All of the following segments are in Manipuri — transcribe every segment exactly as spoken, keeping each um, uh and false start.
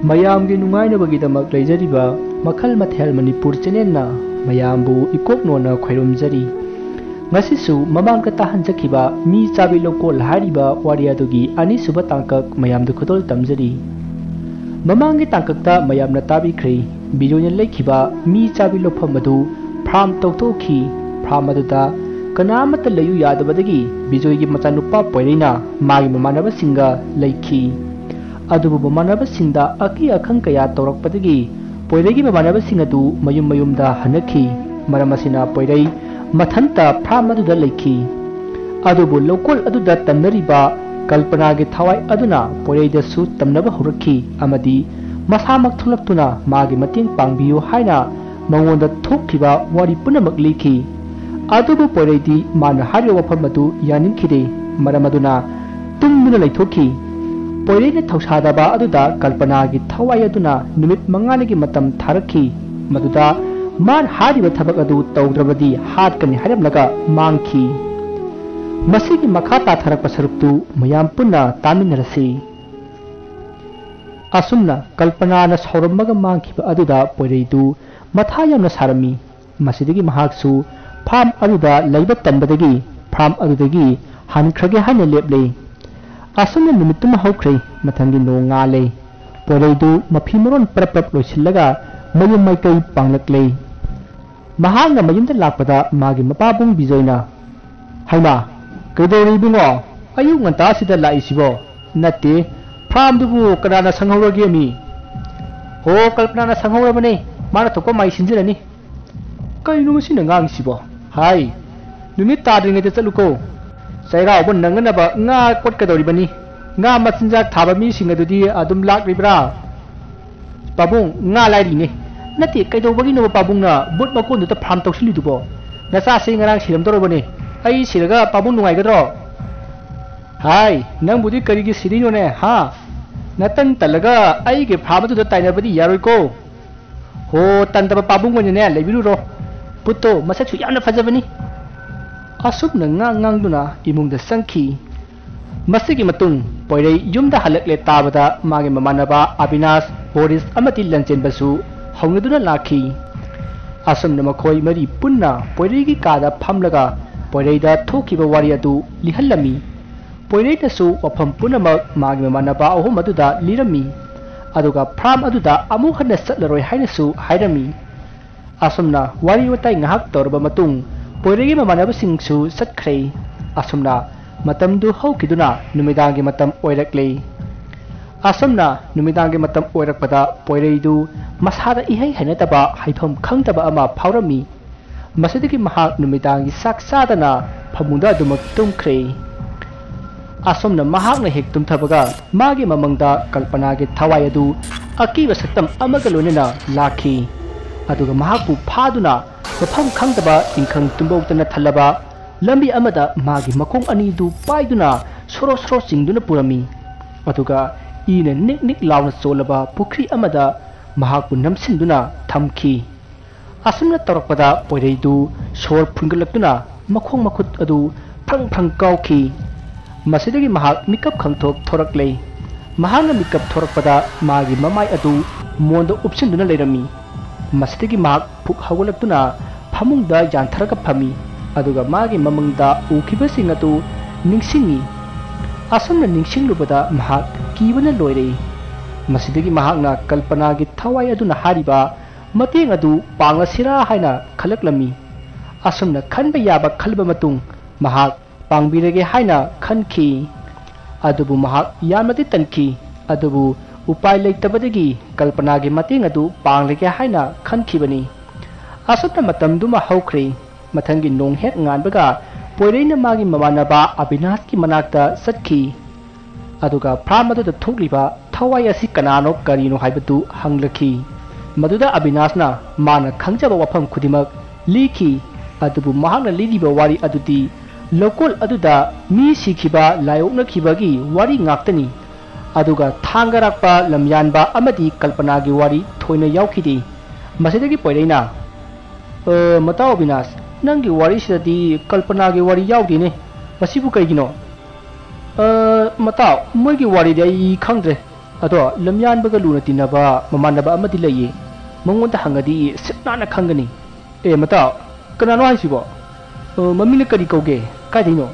ꯃꯌꯥꯝꯒꯤ ꯅꯨꯡꯉꯥꯏꯅꯕꯒꯤꯗꯃꯛ ꯂꯩꯖꯔꯤꯕ ꯃꯈꯜ ꯃꯊꯦꯜ ꯃꯅꯤꯄꯨꯔ ꯆꯦꯅꯦꯜꯅ ꯃꯌꯥꯝꯕꯨ ꯏꯀꯣꯛ ꯅꯣꯟꯅ ꯈꯣꯏꯔꯨꯝꯖꯔꯤ꯫ ꯉꯁꯤꯁꯨ ꯃꯃꯥꯡꯗ ꯇꯥꯍꯟꯖꯈꯤꯕ ꯃꯤ ꯆꯥꯕꯤ ꯂꯧꯀꯣꯜ ꯍꯥꯏꯔꯤꯕ ꯋꯥꯔꯤ ꯑꯗꯨꯒꯤ ꯑꯅꯤꯁꯨꯕ ꯇꯥꯡꯀꯛ ꯃꯌꯥꯝꯗ ꯈꯨꯗꯣꯜ ꯇꯝꯖꯔꯤ꯫ ꯃꯃꯥꯡꯒꯤ ꯇꯥꯡꯀꯛꯇ ꯃꯌꯥꯝꯅ ꯇꯥꯕꯤꯈ꯭ꯔꯦ, ꯕꯤꯖꯣꯏꯅ ꯂꯩꯈꯤꯕ ꯃꯤ ꯆꯥꯕꯤ ꯂꯧꯐꯝ ꯑꯗꯨ ꯐꯥꯔꯝ ꯇꯧꯊꯣꯛꯈꯤ꯫ ꯐꯥꯔꯝ ꯑꯗꯨꯗ ꯀꯅꯥ ꯑꯃꯠꯇ ꯂꯩꯌꯨ ꯌꯥꯗꯕꯗꯒꯤ ꯕꯤꯖꯣꯏꯒꯤ ꯃꯆꯥꯅꯨꯄꯥ ꯄꯣꯏꯔꯩꯅ ꯃꯥꯒꯤ ꯃꯃꯥꯟꯅꯕꯁꯤꯡꯒ ꯂꯩꯈꯤ꯫ ꯑꯗꯨꯕꯨ ꯃꯃꯥꯟꯅꯕꯁꯤꯡꯗ ꯑꯀꯤ ꯑꯈꯪ ꯀꯌꯥ ꯇꯧꯔꯛꯄꯗꯒꯤ ꯄꯣꯏꯔꯩꯒꯤ ꯃꯃꯥꯟꯅꯕꯁꯤꯡ ꯑꯗꯨ ꯃꯌꯨꯝ ꯃꯌꯨꯝꯗ ꯍꯟꯅꯈꯤ꯫ ꯃꯔꯝ ꯑꯁꯤꯅ ꯄꯣꯏꯔꯩ ꯃꯊꯟꯇ ꯐꯥꯔꯝ ꯑꯗꯨꯗ ꯂꯩꯈꯤ꯫ ꯑꯗꯨꯕꯨ ꯂꯧꯀꯣꯜ ꯑꯗꯨꯗ ꯇꯝꯅꯔꯤꯕ ꯀꯜꯄꯅꯥꯒꯤ ꯊꯋꯥꯏ ꯑꯗꯨꯅ ꯄꯣꯏꯔꯩꯗꯁꯨ ꯇꯝꯅꯕ ꯍꯧꯔꯛꯈꯤ ꯑꯃꯗꯤ ꯃꯁꯥꯃꯛ ꯊꯣꯛꯂꯛꯇꯨꯅ ꯃꯥꯒꯤ ꯃꯇꯦꯡ ꯄꯥꯡꯕꯤꯌꯨ ꯍꯥꯏꯅ ꯃꯉꯣꯟꯗ ꯊꯣꯛꯈꯤꯕ ꯋꯥꯔꯤ ꯄꯨꯝꯅꯃꯛ ꯂꯤꯈꯤ꯫ ꯑꯗꯨꯕꯨ ꯄꯣꯏꯔꯩꯗꯤ ꯃꯥꯅ ꯍꯥꯏꯔꯤꯕ ꯋꯥꯐꯝ ꯑꯗꯨ ꯌꯥꯅꯤꯡꯈꯤꯗꯦ꯫ ꯃꯔꯝ ꯑꯗꯨꯅ ꯇꯨꯝꯗꯨꯅ ꯂꯩꯊꯣꯛꯈꯤ꯫ ꯄꯣꯏꯔꯩꯅ ꯊꯧꯁꯥꯗꯕ ꯑꯗꯨꯗ ꯀꯜꯄꯅꯥꯒꯤ ꯊꯋꯥꯏ ꯑꯗꯨꯅ ꯅꯨꯃꯤꯠ ꯃꯉꯥꯅꯤꯒꯤ ꯃꯇꯝ ꯊꯥꯔꯛꯈꯤ꯫ ꯃꯗꯨꯗ ꯃꯥꯅ ꯍꯥꯏꯔꯤꯕ ꯊꯕꯛ ꯑꯗꯨ ꯇꯧꯗ꯭ꯔꯕꯗꯤ ꯍꯥꯠꯀꯅꯤ ꯍꯥꯏꯔꯝꯂꯒ ꯃꯥꯡꯈꯤ꯫ ꯃꯁꯤꯒꯤ ꯃꯈꯥ ꯇꯥꯊꯔꯛꯄ ꯁꯔꯨꯛꯇꯨ ꯃꯌꯥꯝ ꯄꯨꯟꯅ ꯇꯥꯃꯤꯟꯅꯔꯁꯤ꯫ ꯑꯁꯨꯝꯅ ꯀꯜꯄꯅꯥꯅ ꯁꯥꯎꯔꯝꯃꯒ ꯃꯥꯡꯈꯤꯕ ꯑꯗꯨꯗ ꯄꯣꯏꯔꯩꯗꯨ ꯃꯊꯥ ꯌꯥꯝꯅ ꯁꯥꯔꯝꯃꯤ꯫ ꯃꯁꯤꯗꯒꯤ ꯃꯍꯥꯛꯁꯨ ꯐꯥꯔꯝ ꯑꯗꯨꯗ ꯂꯩꯕ ꯇꯟꯕꯗꯒꯤ ꯐꯥꯔꯝ ꯑꯗꯨꯗꯒꯤ ꯍꯟꯈ꯭ꯔꯒꯦ ꯍꯥꯏꯅ ꯂꯦꯞꯂꯦ꯫ ꯑꯁꯨꯝꯅ ꯅꯨꯃꯤꯠꯇꯨꯃ ꯍꯧꯈ꯭ꯔꯦ꯫ ꯃꯊꯪꯒꯤ ꯅꯣꯡ ꯉꯥꯜꯂꯦ꯫ ꯄꯣꯏꯔꯩꯗꯨ ꯃꯐꯤ ꯃꯔꯣꯟ ꯄꯔꯞ ꯄꯔꯞ ꯂꯣꯏꯁꯤꯜꯂꯒ ꯃꯌꯨꯝ ꯃꯥꯏꯀꯩ ꯄꯥꯡꯂꯛꯂꯦ꯫ ꯃꯍꯥꯛꯅ ꯃꯌꯨꯝꯗ ꯂꯥꯛꯄꯗ ꯃꯥꯒꯤ ꯃꯄꯥꯕꯨꯡ ꯕꯤꯖꯣꯏꯅ, "ꯍꯩꯃꯥ, ꯀꯩꯗꯧꯔꯤ ꯏꯕꯨꯡꯉꯣ? ꯑꯌꯨꯛ ꯉꯟꯇꯥꯁꯤꯗ ꯂꯥꯛꯏꯁꯤꯕꯣ?" "ꯅꯠꯇꯦ, ꯐꯥꯔꯝꯗꯨꯕꯨ ꯀꯅꯥꯅ ꯁꯪꯍꯧꯔꯒꯦ ꯃꯤ?" "ꯑꯣ, ꯀꯜꯄꯅꯥꯅ ꯁꯪꯍꯧꯔꯕꯅꯦ, ꯃꯥꯅ ꯊꯣꯛꯄ ꯃꯥꯏ ꯁꯤꯟꯖꯔꯅꯤ꯫" "ꯀꯩꯅꯣ ꯃꯁꯤꯅ ꯉꯥꯡꯉꯤꯁꯤꯕꯣ? ꯍꯥꯏ, ꯅꯨꯃꯤꯠ ꯇꯥꯗ꯭ꯔꯤꯉꯩꯗ ꯆꯠꯂꯨꯀꯣ꯫ ꯆꯩꯔꯥꯎꯕ ꯅꯪꯅꯅꯕ ꯉꯥ ꯀꯣꯠꯀꯗꯧꯔꯤꯕꯅꯤ꯫ ꯉꯥ ꯃꯆꯤꯟꯖꯥꯛ ꯊꯥꯕ ꯃꯤꯁꯤꯡ ꯑꯗꯨꯗꯤ ꯑꯗꯨꯝ ꯂꯥꯛꯂꯤꯕ꯭ꯔꯥ?" "ꯄꯥꯕꯨꯡ, ꯉꯥ ꯂꯥꯏꯔꯤꯅꯦ꯫" "ꯅꯠꯇꯦ, ꯀꯩꯗꯧꯕꯒꯤꯅꯣꯕ ꯄꯥꯕꯨꯡꯅ ꯕꯨꯠ ꯃꯀꯣꯟꯗꯨꯗ ꯐꯥꯔꯝ ꯇꯧꯁꯤꯜꯂꯤꯗꯨꯕꯣ? ꯅꯆꯥꯁꯤ ꯉꯔꯥꯡ ꯁꯤꯔꯝꯗꯧꯔꯕꯅꯦ꯫ ꯑꯩ ꯁꯤꯔꯒ ꯄꯥꯕꯨꯡ ꯅꯨꯡꯉꯥꯏꯒꯗ꯭ꯔꯣ?" "ꯍꯥꯏ, ꯅꯪꯕꯨꯗꯤ ꯀꯔꯤꯒꯤ ꯁꯤꯔꯤꯅꯣꯅꯦ, ꯍꯥ? ꯅꯇꯟ ꯇꯜꯂꯒ ꯑꯩꯒꯤ ꯐꯥꯔꯝ ꯑꯗꯨꯗ ꯇꯥꯏꯅꯕꯗꯤ ꯌꯥꯔꯣꯏꯀꯣ꯫ ꯍꯣ, ꯇꯟꯗꯕ ꯄꯥꯕꯨꯡ ꯑꯣꯏꯅꯅꯦ ꯂꯩꯕꯤꯔꯨꯔꯣ꯫ ꯕꯨꯠꯇꯣ ꯃꯁꯛꯁꯨ ꯌꯥꯝꯅ ꯐꯖꯕꯅꯤ꯫" ꯑꯁꯨꯝꯅ ꯉꯥꯡ ꯉꯥꯡꯗꯨꯅ ꯏꯃꯨꯡꯗ ꯆꯪꯈꯤ꯫ ꯃꯁꯤꯒꯤ ꯃꯇꯨꯡ ꯄꯣꯏꯔꯩ ꯌꯨꯝꯗ ꯍꯜꯂꯛꯂꯦ ꯇꯥꯕꯗ ꯃꯥꯒꯤ ꯃꯃꯥꯟꯅꯕ ꯑꯕꯤꯅꯥꯁ, ꯕꯣꯔꯤꯁ ꯑꯃꯗꯤ ꯂꯟꯆꯦꯟꯕꯁꯨ ꯍꯧꯅꯗꯨꯅ ꯂꯥꯛꯈꯤ꯫ ꯑꯁꯨꯝꯅ ꯃꯈꯣꯏ ꯃꯔꯤ ꯄꯨꯟꯅ ꯄꯣꯏꯔꯩꯒꯤ ꯀꯥꯗ ꯐꯝꯂꯒ ꯄꯣꯏꯔꯩꯗ ꯊꯣꯛꯈꯤꯕ ꯋꯥꯔꯤ ꯑꯗꯨ ꯂꯤꯍꯜꯂꯝꯃꯤ꯫ ꯄꯣꯏꯔꯩꯅꯁꯨ ꯋꯥꯐꯝ ꯄꯨꯝꯅꯃꯛ ꯃꯥꯒꯤ ꯃꯃꯥꯟꯅꯕ ꯑꯍꯨꯝ ꯑꯗꯨꯗ ꯂꯤꯔꯝꯃꯤ꯫ ꯑꯗꯨꯒ ꯐꯥꯔꯝ ꯑꯗꯨꯗ ꯑꯃꯨꯛ ꯍꯟꯅ ꯆꯠꯂꯔꯣꯏ ꯍꯥꯏꯅꯁꯨ ꯍꯥꯏꯔꯝꯃꯤ꯫ ꯑꯁꯨꯝꯅ ꯋꯥꯔꯤ ꯋꯥꯇꯥꯏ ꯉꯥꯏꯍꯥꯛ ꯇꯧꯔꯕ ꯃꯇꯨꯡ ꯄꯣꯏꯔꯩꯒꯤ ꯃꯃꯥꯟꯅꯕꯁꯤꯡꯁꯨ ꯆꯠꯈ꯭ꯔꯦ꯫ ꯑꯁꯨꯝꯅ ꯃꯇꯝꯗꯨ ꯍꯧꯈꯤꯗꯨꯅ ꯅꯨꯃꯤꯗꯥꯡꯒꯤ ꯃꯇꯝ ꯑꯣꯏꯔꯛꯂꯦ꯫ ꯑꯁꯨꯝꯅ ꯅꯨꯃꯤꯗꯥꯡꯒꯤ ꯃꯇꯝ ꯑꯣꯏꯔꯛꯄꯗ ꯄꯣꯏꯔꯩꯗꯨ ꯃꯁꯥꯗ ꯏꯍꯩ ꯍꯩꯅꯗꯕ, ꯍꯥꯏꯐꯝ ꯈꯪꯗꯕ ꯑꯃ ꯐꯥꯎꯔꯝꯃꯤ꯫ ꯃꯁꯤꯗꯒꯤ ꯃꯍꯥꯛ ꯅꯨꯃꯤꯗꯥꯡꯒꯤ ꯆꯥꯛ ꯆꯥꯗꯅ ꯐꯃꯨꯡꯗ ꯑꯗꯨꯃꯛ ꯇꯨꯝꯈ꯭ꯔꯦ꯫ ꯑꯁꯨꯝꯅ ꯃꯍꯥꯛꯅ ꯍꯦꯛ ꯇꯨꯝꯊꯕꯒ ꯃꯥꯒꯤ ꯃꯃꯪꯗ ꯀꯜꯄꯅꯥꯒꯤ ꯊꯋꯥꯏ ꯑꯗꯨ ꯑꯀꯤꯕ ꯁꯛꯇꯝ ꯑꯃꯒ ꯂꯣꯏꯅꯅ ꯂꯥꯛꯈꯤ꯫ ꯑꯗꯨꯒ ꯃꯍꯥꯛꯄꯨ ꯐꯥꯗꯨꯅ ꯃꯐꯝ ꯈꯪꯗꯕ ꯇꯤꯡꯈꯪ ꯇꯨꯝꯕꯧꯇꯅ ꯊꯜꯂꯕ ꯂꯝꯕꯤ ꯑꯃꯗ ꯃꯥꯒꯤ ꯃꯈꯣꯡ ꯑꯅꯤꯗꯨ ꯄꯥꯏꯗꯨꯅ ꯁꯣꯔꯣ ꯁꯣꯔꯣ ꯆꯤꯡꯗꯨꯅ ꯄꯨꯔꯝꯃꯤ꯫ ꯑꯗꯨꯒ ꯏꯅ ꯅꯤꯛ ꯅꯤꯛ ꯂꯥꯎꯅ ꯆꯣꯜꯂꯕ ꯄꯨꯈ꯭ꯔꯤ ꯑꯃꯗ ꯃꯍꯥꯛꯄꯨ ꯅꯝꯁꯤꯟꯗꯨꯅ ꯊꯝꯈꯤ꯫ ꯑꯁꯨꯝꯅ ꯇꯧꯔꯛꯄꯗ ꯄꯣꯏꯔꯩꯗꯨ ꯁꯣꯔ ꯐꯨꯟꯒꯠꯂꯛꯇꯨꯅ ꯃꯈꯣꯡ ꯃꯈꯨꯠ ꯑꯗꯨ ꯐ꯭ꯔꯪ ꯐ꯭ꯔꯪ ꯀꯥꯎꯈꯤ꯫ ꯃꯁꯤꯗꯒꯤ ꯃꯍꯥꯛ ꯃꯤꯀꯞ ꯈꯪꯊꯣꯛ ꯊꯣꯔꯛꯂꯦ꯫ ꯃꯍꯥꯛꯅ ꯃꯤꯀꯞ ꯊꯣꯔꯛꯄꯗ ꯃꯥꯒꯤ ꯃꯃꯥꯏ ꯑꯗꯨ ꯃꯣꯟꯗ ꯎꯞꯁꯤꯟꯗꯨꯅ ꯂꯩꯔꯝꯃꯤ꯫ ꯃꯁꯤꯗꯒꯤ ꯃꯍꯥꯛ ꯐꯨꯛ ꯍꯧꯒꯠꯂꯛꯇꯨꯅ ꯐꯃꯨꯡꯗ ꯌꯥꯟꯊꯔꯒ ꯐꯝꯃꯤ꯫ ꯑꯗꯨꯒ ꯃꯥꯒꯤ ꯃꯃꯪꯗ ꯎꯈꯤꯕꯁꯤꯡ ꯑꯗꯨ ꯅꯤꯡꯁꯤꯡꯉꯤ꯫ ꯑꯁꯨꯝꯅ ꯅꯤꯡꯁꯤꯡꯂꯨꯕꯗ ꯃꯍꯥꯛ ꯀꯤꯕꯅ ꯂꯣꯏꯔꯦ꯫ ꯃꯁꯤꯗꯒꯤ ꯃꯍꯥꯛꯅ ꯀꯜꯄꯅꯥꯒꯤ ꯊꯋꯥꯏ ꯑꯗꯨꯅ ꯍꯥꯏꯔꯤꯕ ꯃꯇꯦꯡ ꯑꯗꯨ ꯄꯥꯡꯂꯁꯤꯔꯥ ꯍꯥꯏꯅ ꯈꯜꯂꯛꯂꯝꯃꯤ꯫ ꯑꯁꯨꯝꯅ ꯈꯟꯕ ꯌꯥꯕ ꯈꯜꯂꯕ ꯃꯇꯨꯡ ꯃꯍꯥꯛ ꯄꯥꯡꯕꯤꯔꯒꯦ ꯍꯥꯏꯅ ꯈꯟꯈꯤ꯫ ꯑꯗꯨꯕꯨ ꯃꯍꯥꯛ ꯌꯥꯝꯅꯗꯤ ꯇꯟꯈꯤ꯫ ꯑꯗꯨꯕꯨ ꯎꯄꯥꯏ ꯂꯩꯇꯕꯗꯒꯤ ꯀꯜꯄꯅꯥꯒꯤ ꯃꯇꯦꯡ ꯑꯗꯨ ꯄꯥꯡꯂꯒꯦ ꯍꯥꯏꯅ ꯈꯟꯈꯤꯕꯅꯤ꯫ ꯑꯁꯨꯝꯅ ꯃꯇꯝꯗꯨꯃ ꯍꯧꯈ꯭ꯔꯦ꯫ ꯃꯊꯪꯒꯤ ꯅꯣꯡ ꯍꯦꯛ ꯉꯥꯟꯕꯒ ꯄꯣꯏꯔꯩꯅ ꯃꯥꯒꯤ ꯃꯃꯥꯟꯅꯕ ꯑꯕꯤꯅꯥꯁꯀꯤ ꯃꯅꯥꯛꯇ ꯆꯠꯈꯤ꯫ ꯑꯗꯨꯒ ꯐꯥꯔꯝ ꯑꯗꯨꯗ ꯊꯣꯛꯂꯤꯕ ꯊꯋꯥꯏ ꯑꯁꯤ ꯀꯅꯥꯅꯣ ꯀꯔꯤꯅꯣ ꯍꯥꯏꯕꯗꯨ ꯍꯪꯂꯛꯈꯤ꯫ ꯃꯗꯨꯗ ꯑꯕꯤꯅꯥꯁꯅ ꯃꯥꯅ ꯈꯪꯖꯕ ꯋꯥꯐꯝ ꯈꯨꯗꯤꯡꯃꯛ ꯂꯤꯈꯤ꯫ ꯑꯗꯨꯕꯨ ꯃꯍꯥꯛꯅ ꯂꯤꯔꯤꯕ ꯋꯥꯔꯤ ꯑꯗꯨꯗꯤ ꯂꯧꯀꯣꯜ ꯑꯗꯨꯗ ꯃꯤ ꯁꯤꯈꯤꯕ ꯂꯥꯏꯑꯣꯛꯅꯈꯤꯕꯒꯤ ꯋꯥꯔꯤ ꯉꯥꯛꯇꯅꯤ꯫ ꯑꯗꯨꯒ ꯊꯥꯡꯒꯔꯥꯛꯄ, ꯂꯝꯌꯥꯟꯕ ꯑꯃꯗꯤ ꯀꯜꯄꯅꯥꯒꯤ ꯋꯥꯔꯤ ꯊꯣꯏꯅ ꯌꯥꯎꯈꯤꯗꯦ꯫ ꯃꯁꯤꯗꯒꯤ ꯄꯣꯏꯔꯩꯅ, "ꯑ, ꯃꯇꯥꯎ ꯑꯕꯤꯅꯥꯁ, ꯅꯪꯒꯤ ꯋꯥꯔꯤꯁꯤꯗꯗꯤ ꯀꯜꯄꯅꯥꯒꯤ ꯋꯥꯔꯤ ꯌꯥꯎꯗꯦꯅꯦ꯫ ꯃꯁꯤꯕꯨ ꯀꯩꯒꯤꯅꯣ?" ꯑ, ꯃꯇꯥꯎ, ꯃꯣꯏꯒꯤ ꯋꯥꯔꯤꯗꯤ ꯑꯩ ꯈꯪꯗ꯭ꯔꯦ꯫ ꯑꯗꯣ ꯂꯝꯌꯥꯟꯕꯒ ꯂꯨꯅ ꯇꯤꯟꯅꯕ ꯃꯃꯥꯟꯅꯕ ꯑꯃꯗꯤ ꯂꯩꯌꯦ꯫ ꯃꯉꯣꯟꯗ ꯍꯪꯉꯗꯤ ꯁꯤꯠ ꯅꯥꯟꯅ ꯈꯪꯒꯅꯤ꯫ ꯑꯦ, ꯃꯇꯥꯎ, ꯀꯅꯥꯅꯣ ꯍꯥꯏꯁꯤꯕꯣ? ꯑ, ꯃꯃꯤꯡꯅ ꯀꯔꯤ ꯀꯧꯒꯦ? ꯀꯥꯏꯗꯩꯅꯣ?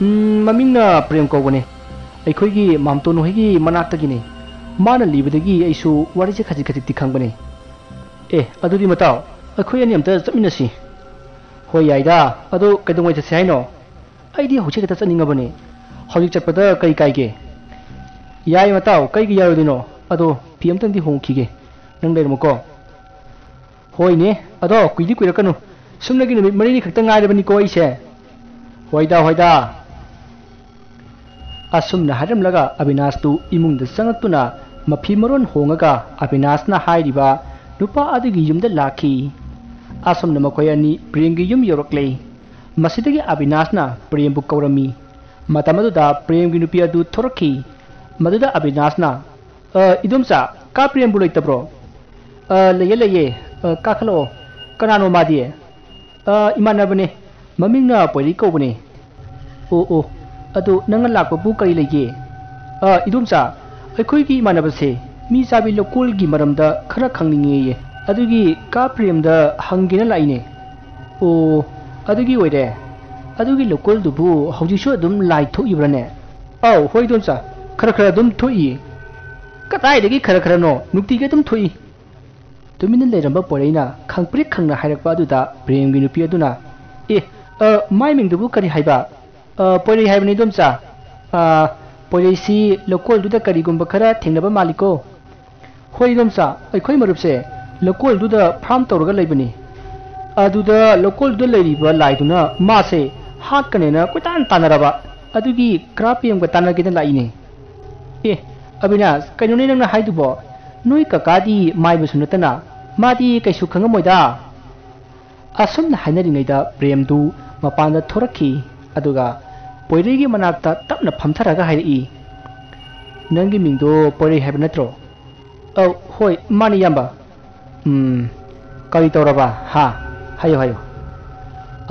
ꯎꯝ, ꯃꯃꯤꯡꯅ ꯄ꯭ꯔꯦꯝ ꯀꯧꯕꯅꯦ꯫ ꯑꯩꯈꯣꯏꯒꯤ ꯃꯥꯝꯇꯣꯟ ꯍꯣꯏꯒꯤ ꯃꯅꯥꯛꯇꯒꯤꯅꯦ꯫ ꯃꯥꯅ ꯂꯤꯕꯗꯒꯤ ꯑꯩꯁꯨ ꯋꯥꯔꯤꯁꯦ ꯈꯖꯤꯛ ꯈꯖꯤꯛꯇꯤ ꯈꯪꯕꯅꯦ꯫ ꯑꯦ, ꯑꯗꯨꯗꯤ ꯃꯇꯥꯎ, ꯑꯩꯈꯣꯏ ꯑꯅꯤ ꯑꯝꯇ ꯆꯠꯃꯤꯟꯅꯁꯤ꯫ ꯍꯣꯏ, ꯌꯥꯏꯗ꯫ ꯑꯗꯣ ꯀꯩꯗꯧꯉꯩ ꯆꯠꯁꯦ ꯍꯥꯏꯅꯣ? ꯑꯩꯗꯤ ꯍꯧꯖꯤꯛ ꯍꯦꯛꯇ ꯆꯠꯅꯤꯡꯉꯕꯅꯦ꯫ ꯍꯧꯖꯤꯛ ꯆꯠꯄꯗ ꯀꯩ ꯀꯥꯏꯒꯦ? ꯌꯥꯏ ꯃꯇꯥꯎ, ꯀꯩꯒꯤ ꯌꯥꯔꯣꯏꯗꯣꯏꯅꯣ? ꯑꯗꯣ ꯐꯤ ꯑꯝꯇꯪꯗꯤ ꯍꯣꯡꯈꯤꯒꯦ꯫ ꯅꯪ ꯂꯩꯔꯝꯃꯨꯀꯣ꯫ ꯍꯣꯏꯅꯦ, ꯑꯗꯣ ꯀꯨꯏꯗꯤ ꯀꯨꯏꯔꯛꯀꯅꯨ꯫ ꯁꯨꯞꯅꯒꯤ ꯅꯨꯃꯤꯠ ꯃꯔꯤꯅꯤ ꯈꯛꯇ ꯉꯥꯏꯔꯕꯅꯤꯀꯣ ꯑꯩꯁꯦ꯫ ꯍꯣꯏꯗ, ꯍꯣꯏꯗ꯫ ꯑꯁꯨꯝꯅ ꯍꯥꯏꯔꯝꯂꯒ ꯑꯕꯤꯅꯥꯁꯇꯨ ꯏꯃꯨꯡꯗ ꯆꯪꯉꯛꯇꯨꯅ ꯃꯐꯤ ꯃꯔꯣꯟ ꯍꯣꯡꯉꯒ ꯑꯕꯤꯅꯥꯁꯅ ꯍꯥꯏꯔꯤꯕ ꯅꯨꯄꯥ ꯑꯗꯨꯒꯤ ꯌꯨꯝꯗ ꯂꯥꯛꯈꯤ꯫ ꯑꯁꯨꯝꯅ ꯃꯈꯣꯏ ꯑꯅꯤ ꯄ꯭ꯔꯦꯝꯒꯤ ꯌꯨꯝ ꯌꯧꯔꯛꯂꯦ꯫ ꯃꯁꯤꯗꯒꯤ ꯑꯕꯤꯅꯥꯁꯅ ꯄ꯭ꯔꯦꯝꯕꯨ ꯀꯧꯔꯝꯃꯤ꯫ ꯃꯇꯝ ꯑꯗꯨꯗ ꯄ꯭ꯔꯦꯝꯒꯤ ꯅꯨꯄꯤ ꯑꯗꯨ ꯊꯣꯔꯛꯈꯤ꯫ ꯃꯗꯨꯗ ꯑꯕꯤꯅꯥꯁꯅ, "ꯑ, ꯏꯗꯣꯝꯆꯥ, ꯀꯥ ꯄ꯭ꯔꯦꯝꯕꯨ ꯂꯩꯇꯕ꯭ꯔꯣ?" "ꯑ, ꯂꯩꯌꯦ, ꯂꯩꯌꯦ꯫ ꯑ, ꯀꯥꯈꯠꯂꯛꯑꯣ꯫ ꯀꯅꯥꯅꯣ ꯃꯥꯗꯤ?" "ꯑ, ꯏꯃꯥꯟꯅꯕꯅꯦ꯫ ꯃꯃꯤꯡꯅ ꯄꯣꯏꯔꯩ ꯀꯧꯕꯅꯦ꯫" "ꯑꯣ, ꯑꯣ꯫ ꯑꯗꯨ ꯅꯪꯅ ꯂꯥꯛꯄꯕꯨ ꯀꯔꯤ ꯂꯩꯒꯦ?" "ꯑ, ꯏꯗꯣꯝꯆꯥ, ꯑꯩꯈꯣꯏꯒꯤ ꯏꯃꯥꯟꯅꯕꯁꯦ ꯃꯤ ꯆꯥꯕꯤ ꯂꯧꯀꯣꯜꯒꯤ ꯃꯔꯝꯗ ꯈꯔ ꯈꯪꯅꯤꯡꯉꯦꯌꯦ꯫ ꯑꯗꯨꯒꯤ ꯀꯥ ꯄ꯭ꯔꯦꯝꯗ ꯍꯪꯒꯦꯅ ꯂꯥꯛꯏꯅꯦ꯫" "ꯑꯣ, ꯑꯗꯨꯒꯤ ꯑꯣꯏꯔꯦ꯫ ꯑꯗꯨꯒꯤ ꯂꯧꯀꯣꯜꯗꯨꯕꯨ ꯍꯧꯖꯤꯛꯁꯨ ꯑꯗꯨꯝ ꯂꯥꯏ ꯊꯣꯛꯏꯕ꯭ꯔꯥꯅꯦ?" "ꯑꯧ, ꯍꯣꯏ ꯏꯗꯣꯝꯆꯥ, ꯈꯔ ꯈꯔ ꯑꯗꯨꯝ ꯊꯣꯛꯏ꯫" "ꯀꯗꯥꯏꯗꯒꯤ ꯈꯔ ꯈꯔꯅꯣ? ꯅꯨꯡꯇꯤꯒꯤ ꯑꯗꯨꯝ ꯊꯣꯛꯏ꯫" ꯇꯨꯃꯤꯟꯅ ꯂꯩꯔꯝꯕ ꯄꯣꯏꯔꯩꯅ ꯈꯪꯄ꯭ꯔꯤꯛ ꯈꯪꯅ ꯍꯥꯏꯔꯛꯄ ꯑꯗꯨꯗ ꯄ꯭ꯔꯦꯝꯒꯤ ꯅꯨꯄꯤ ꯑꯗꯨꯅ, "ꯑꯦ, ꯑ, ꯃꯥꯏ ꯃꯤꯡꯗꯨꯕꯨ ꯀꯔꯤ ꯍꯥꯏꯕ?" "ꯑ, ꯄꯣꯏꯔꯩ ꯍꯥꯏꯕꯅꯤ ꯏꯗꯣꯝꯆꯥ꯫ ꯑ, ꯄꯣꯏꯔꯩꯁꯤ ꯂꯧꯀꯣꯜꯗꯨꯗ ꯀꯔꯤꯒꯨꯝꯕ ꯈꯔ ꯊꯦꯡꯅꯕ ꯃꯥꯜꯂꯤꯀꯣ꯫" "ꯍꯣꯏ ꯏꯗꯣꯝꯆꯥ, ꯑꯩꯈꯣꯏ ꯃꯔꯨꯞꯁꯦ ꯂꯧꯀꯣꯜꯗꯨꯗ ꯐꯥꯔꯝ ꯇꯧꯔꯒ ꯂꯩꯕꯅꯤ꯫ ꯑꯗꯨꯗ ꯂꯧꯀꯣꯜꯗꯨꯗ ꯂꯩꯔꯤꯕ ꯂꯥꯏꯗꯨꯅ ꯃꯥꯁꯦ ꯍꯥꯠꯀꯅꯦꯅ ꯀꯣꯏꯇꯥꯟ ꯇꯥꯟꯅꯔꯕ, ꯑꯗꯨꯒꯤ ꯀꯥ ꯄ꯭ꯔꯦꯝꯒ ꯇꯥꯟꯅꯒꯦꯅ ꯂꯥꯛꯏꯅꯦ꯫" "ꯑꯦ, ꯑꯕꯤꯅꯥꯁ, ꯀꯩꯅꯣꯅꯦ ꯅꯪꯅ ꯍꯥꯏꯗꯨꯕꯣ? ꯅꯣꯏ ꯀꯀꯥꯗꯤ ꯃꯥꯏꯕꯁꯨ ꯅꯠꯇꯅ ꯃꯥꯗꯤ ꯀꯩꯁꯨ ꯈꯪꯉꯝꯃꯣꯏꯗ꯫" ꯑꯁꯨꯝꯅ ꯍꯥꯏꯅꯔꯤꯉꯩꯗ ꯄ꯭ꯔꯦꯝꯗꯨ ꯃꯄꯥꯟꯗ ꯊꯣꯔꯛꯈꯤ꯫ ꯑꯗꯨꯒ ꯄꯣꯏꯔꯩꯒꯤ ꯃꯅꯥꯛꯇ ꯇꯞꯅ ꯐꯝꯊꯔꯒ ꯍꯥꯏꯔꯛꯏ, "ꯅꯪꯒꯤ ꯃꯤꯡꯗꯣ ꯄꯣꯏꯔꯩ ꯍꯥꯏꯕ ꯅꯠꯇ꯭ꯔꯣ?" "ꯑꯧ, ꯍꯣꯏ, ꯃꯥꯅꯤ, ꯏꯌꯥꯝꯕ꯫" "ꯎꯝ, ꯀꯔꯤ ꯇꯧꯔꯕ, ꯍꯥ? ꯍꯥꯏꯌꯨ, ꯍꯥꯏꯌꯨ꯫"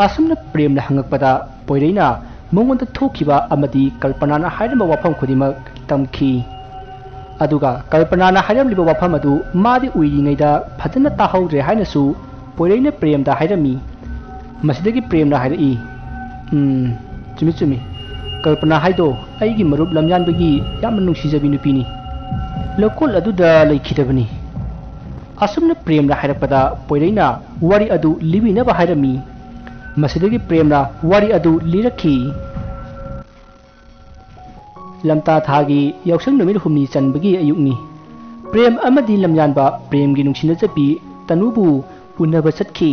ꯑꯁꯨꯝꯅ ꯄ꯭ꯔꯦꯝꯅ ꯍꯪꯉꯛꯄꯗ ꯄꯣꯏꯔꯩꯅ ꯃꯉꯣꯟꯗ ꯊꯣꯛꯈꯤꯕ ꯑꯃꯗꯤ ꯀꯜꯄꯅꯥꯅ ꯍꯥꯏꯔꯝꯕ ꯋꯥꯐꯝ ꯈꯨꯗꯤꯡꯃꯛ ꯇꯝꯈꯤ꯫ ꯑꯗꯨꯒ ꯀꯜꯄꯅꯥꯅ ꯍꯥꯏꯔꯝꯂꯤꯕ ꯋꯥꯐꯝ ꯑꯗꯨ ꯃꯥꯗꯤ ꯎꯏꯔꯤꯉꯩꯗ ꯐꯖꯅ ꯇꯥꯍꯧꯗ꯭ꯔꯦ ꯍꯥꯏꯅꯁꯨ ꯄꯣꯏꯔꯩꯅ ꯄ꯭ꯔꯦꯝꯗ ꯍꯥꯏꯔꯝꯃꯤ꯫ ꯃꯁꯤꯗꯒꯤ ꯄ꯭ꯔꯦꯝꯅ ꯍꯥꯏꯔꯛꯏ, "ꯎꯝ, ꯆꯨꯝꯃꯤ ꯆꯨꯝꯃꯤ꯫ ꯀꯜꯄꯅꯥ ꯍꯥꯏꯗꯣ ꯑꯩꯒꯤ ꯃꯔꯨꯞ ꯂꯝꯌꯥꯟꯕꯒꯤ ꯌꯥꯝꯅ ꯅꯨꯡꯁꯤꯖꯕꯤ ꯅꯨꯄꯤꯅꯤ꯫ ꯂꯧꯀꯣꯜ ꯑꯗꯨꯗ ꯂꯩꯈꯤꯗꯕꯅꯤ꯫" ꯑꯁꯨꯝꯅ ꯄ꯭ꯔꯦꯝꯅ ꯍꯥꯏꯔꯛꯄꯗ ꯄꯣꯏꯔꯩꯅ ꯋꯥꯔꯤ ꯑꯗꯨ ꯂꯤꯕꯤꯅꯕ ꯍꯥꯏꯔꯝꯃꯤ꯫ ꯃꯁꯤꯗꯒꯤ ꯄ꯭ꯔꯦꯝꯅ ꯋꯥꯔꯤ ꯑꯗꯨ ꯂꯤꯔꯛꯈꯤ꯫ ꯂꯝꯇꯥ ꯊꯥꯒꯤ ꯌꯥꯎꯁꯪ ꯅꯨꯃꯤꯠ ꯍꯨꯝꯅꯤ ꯆꯟꯕꯒꯤ ꯑꯌꯨꯛꯅꯤ꯫ ꯄ꯭ꯔꯦꯝ ꯑꯃꯗꯤ ꯂꯝꯌꯥꯟꯕ ꯄ꯭ꯔꯦꯝꯒꯤ ꯅꯨꯡꯁꯤꯅꯖꯕꯤ ꯇꯅꯨꯕꯨ ꯎꯅꯕ ꯆꯠꯈꯤ꯫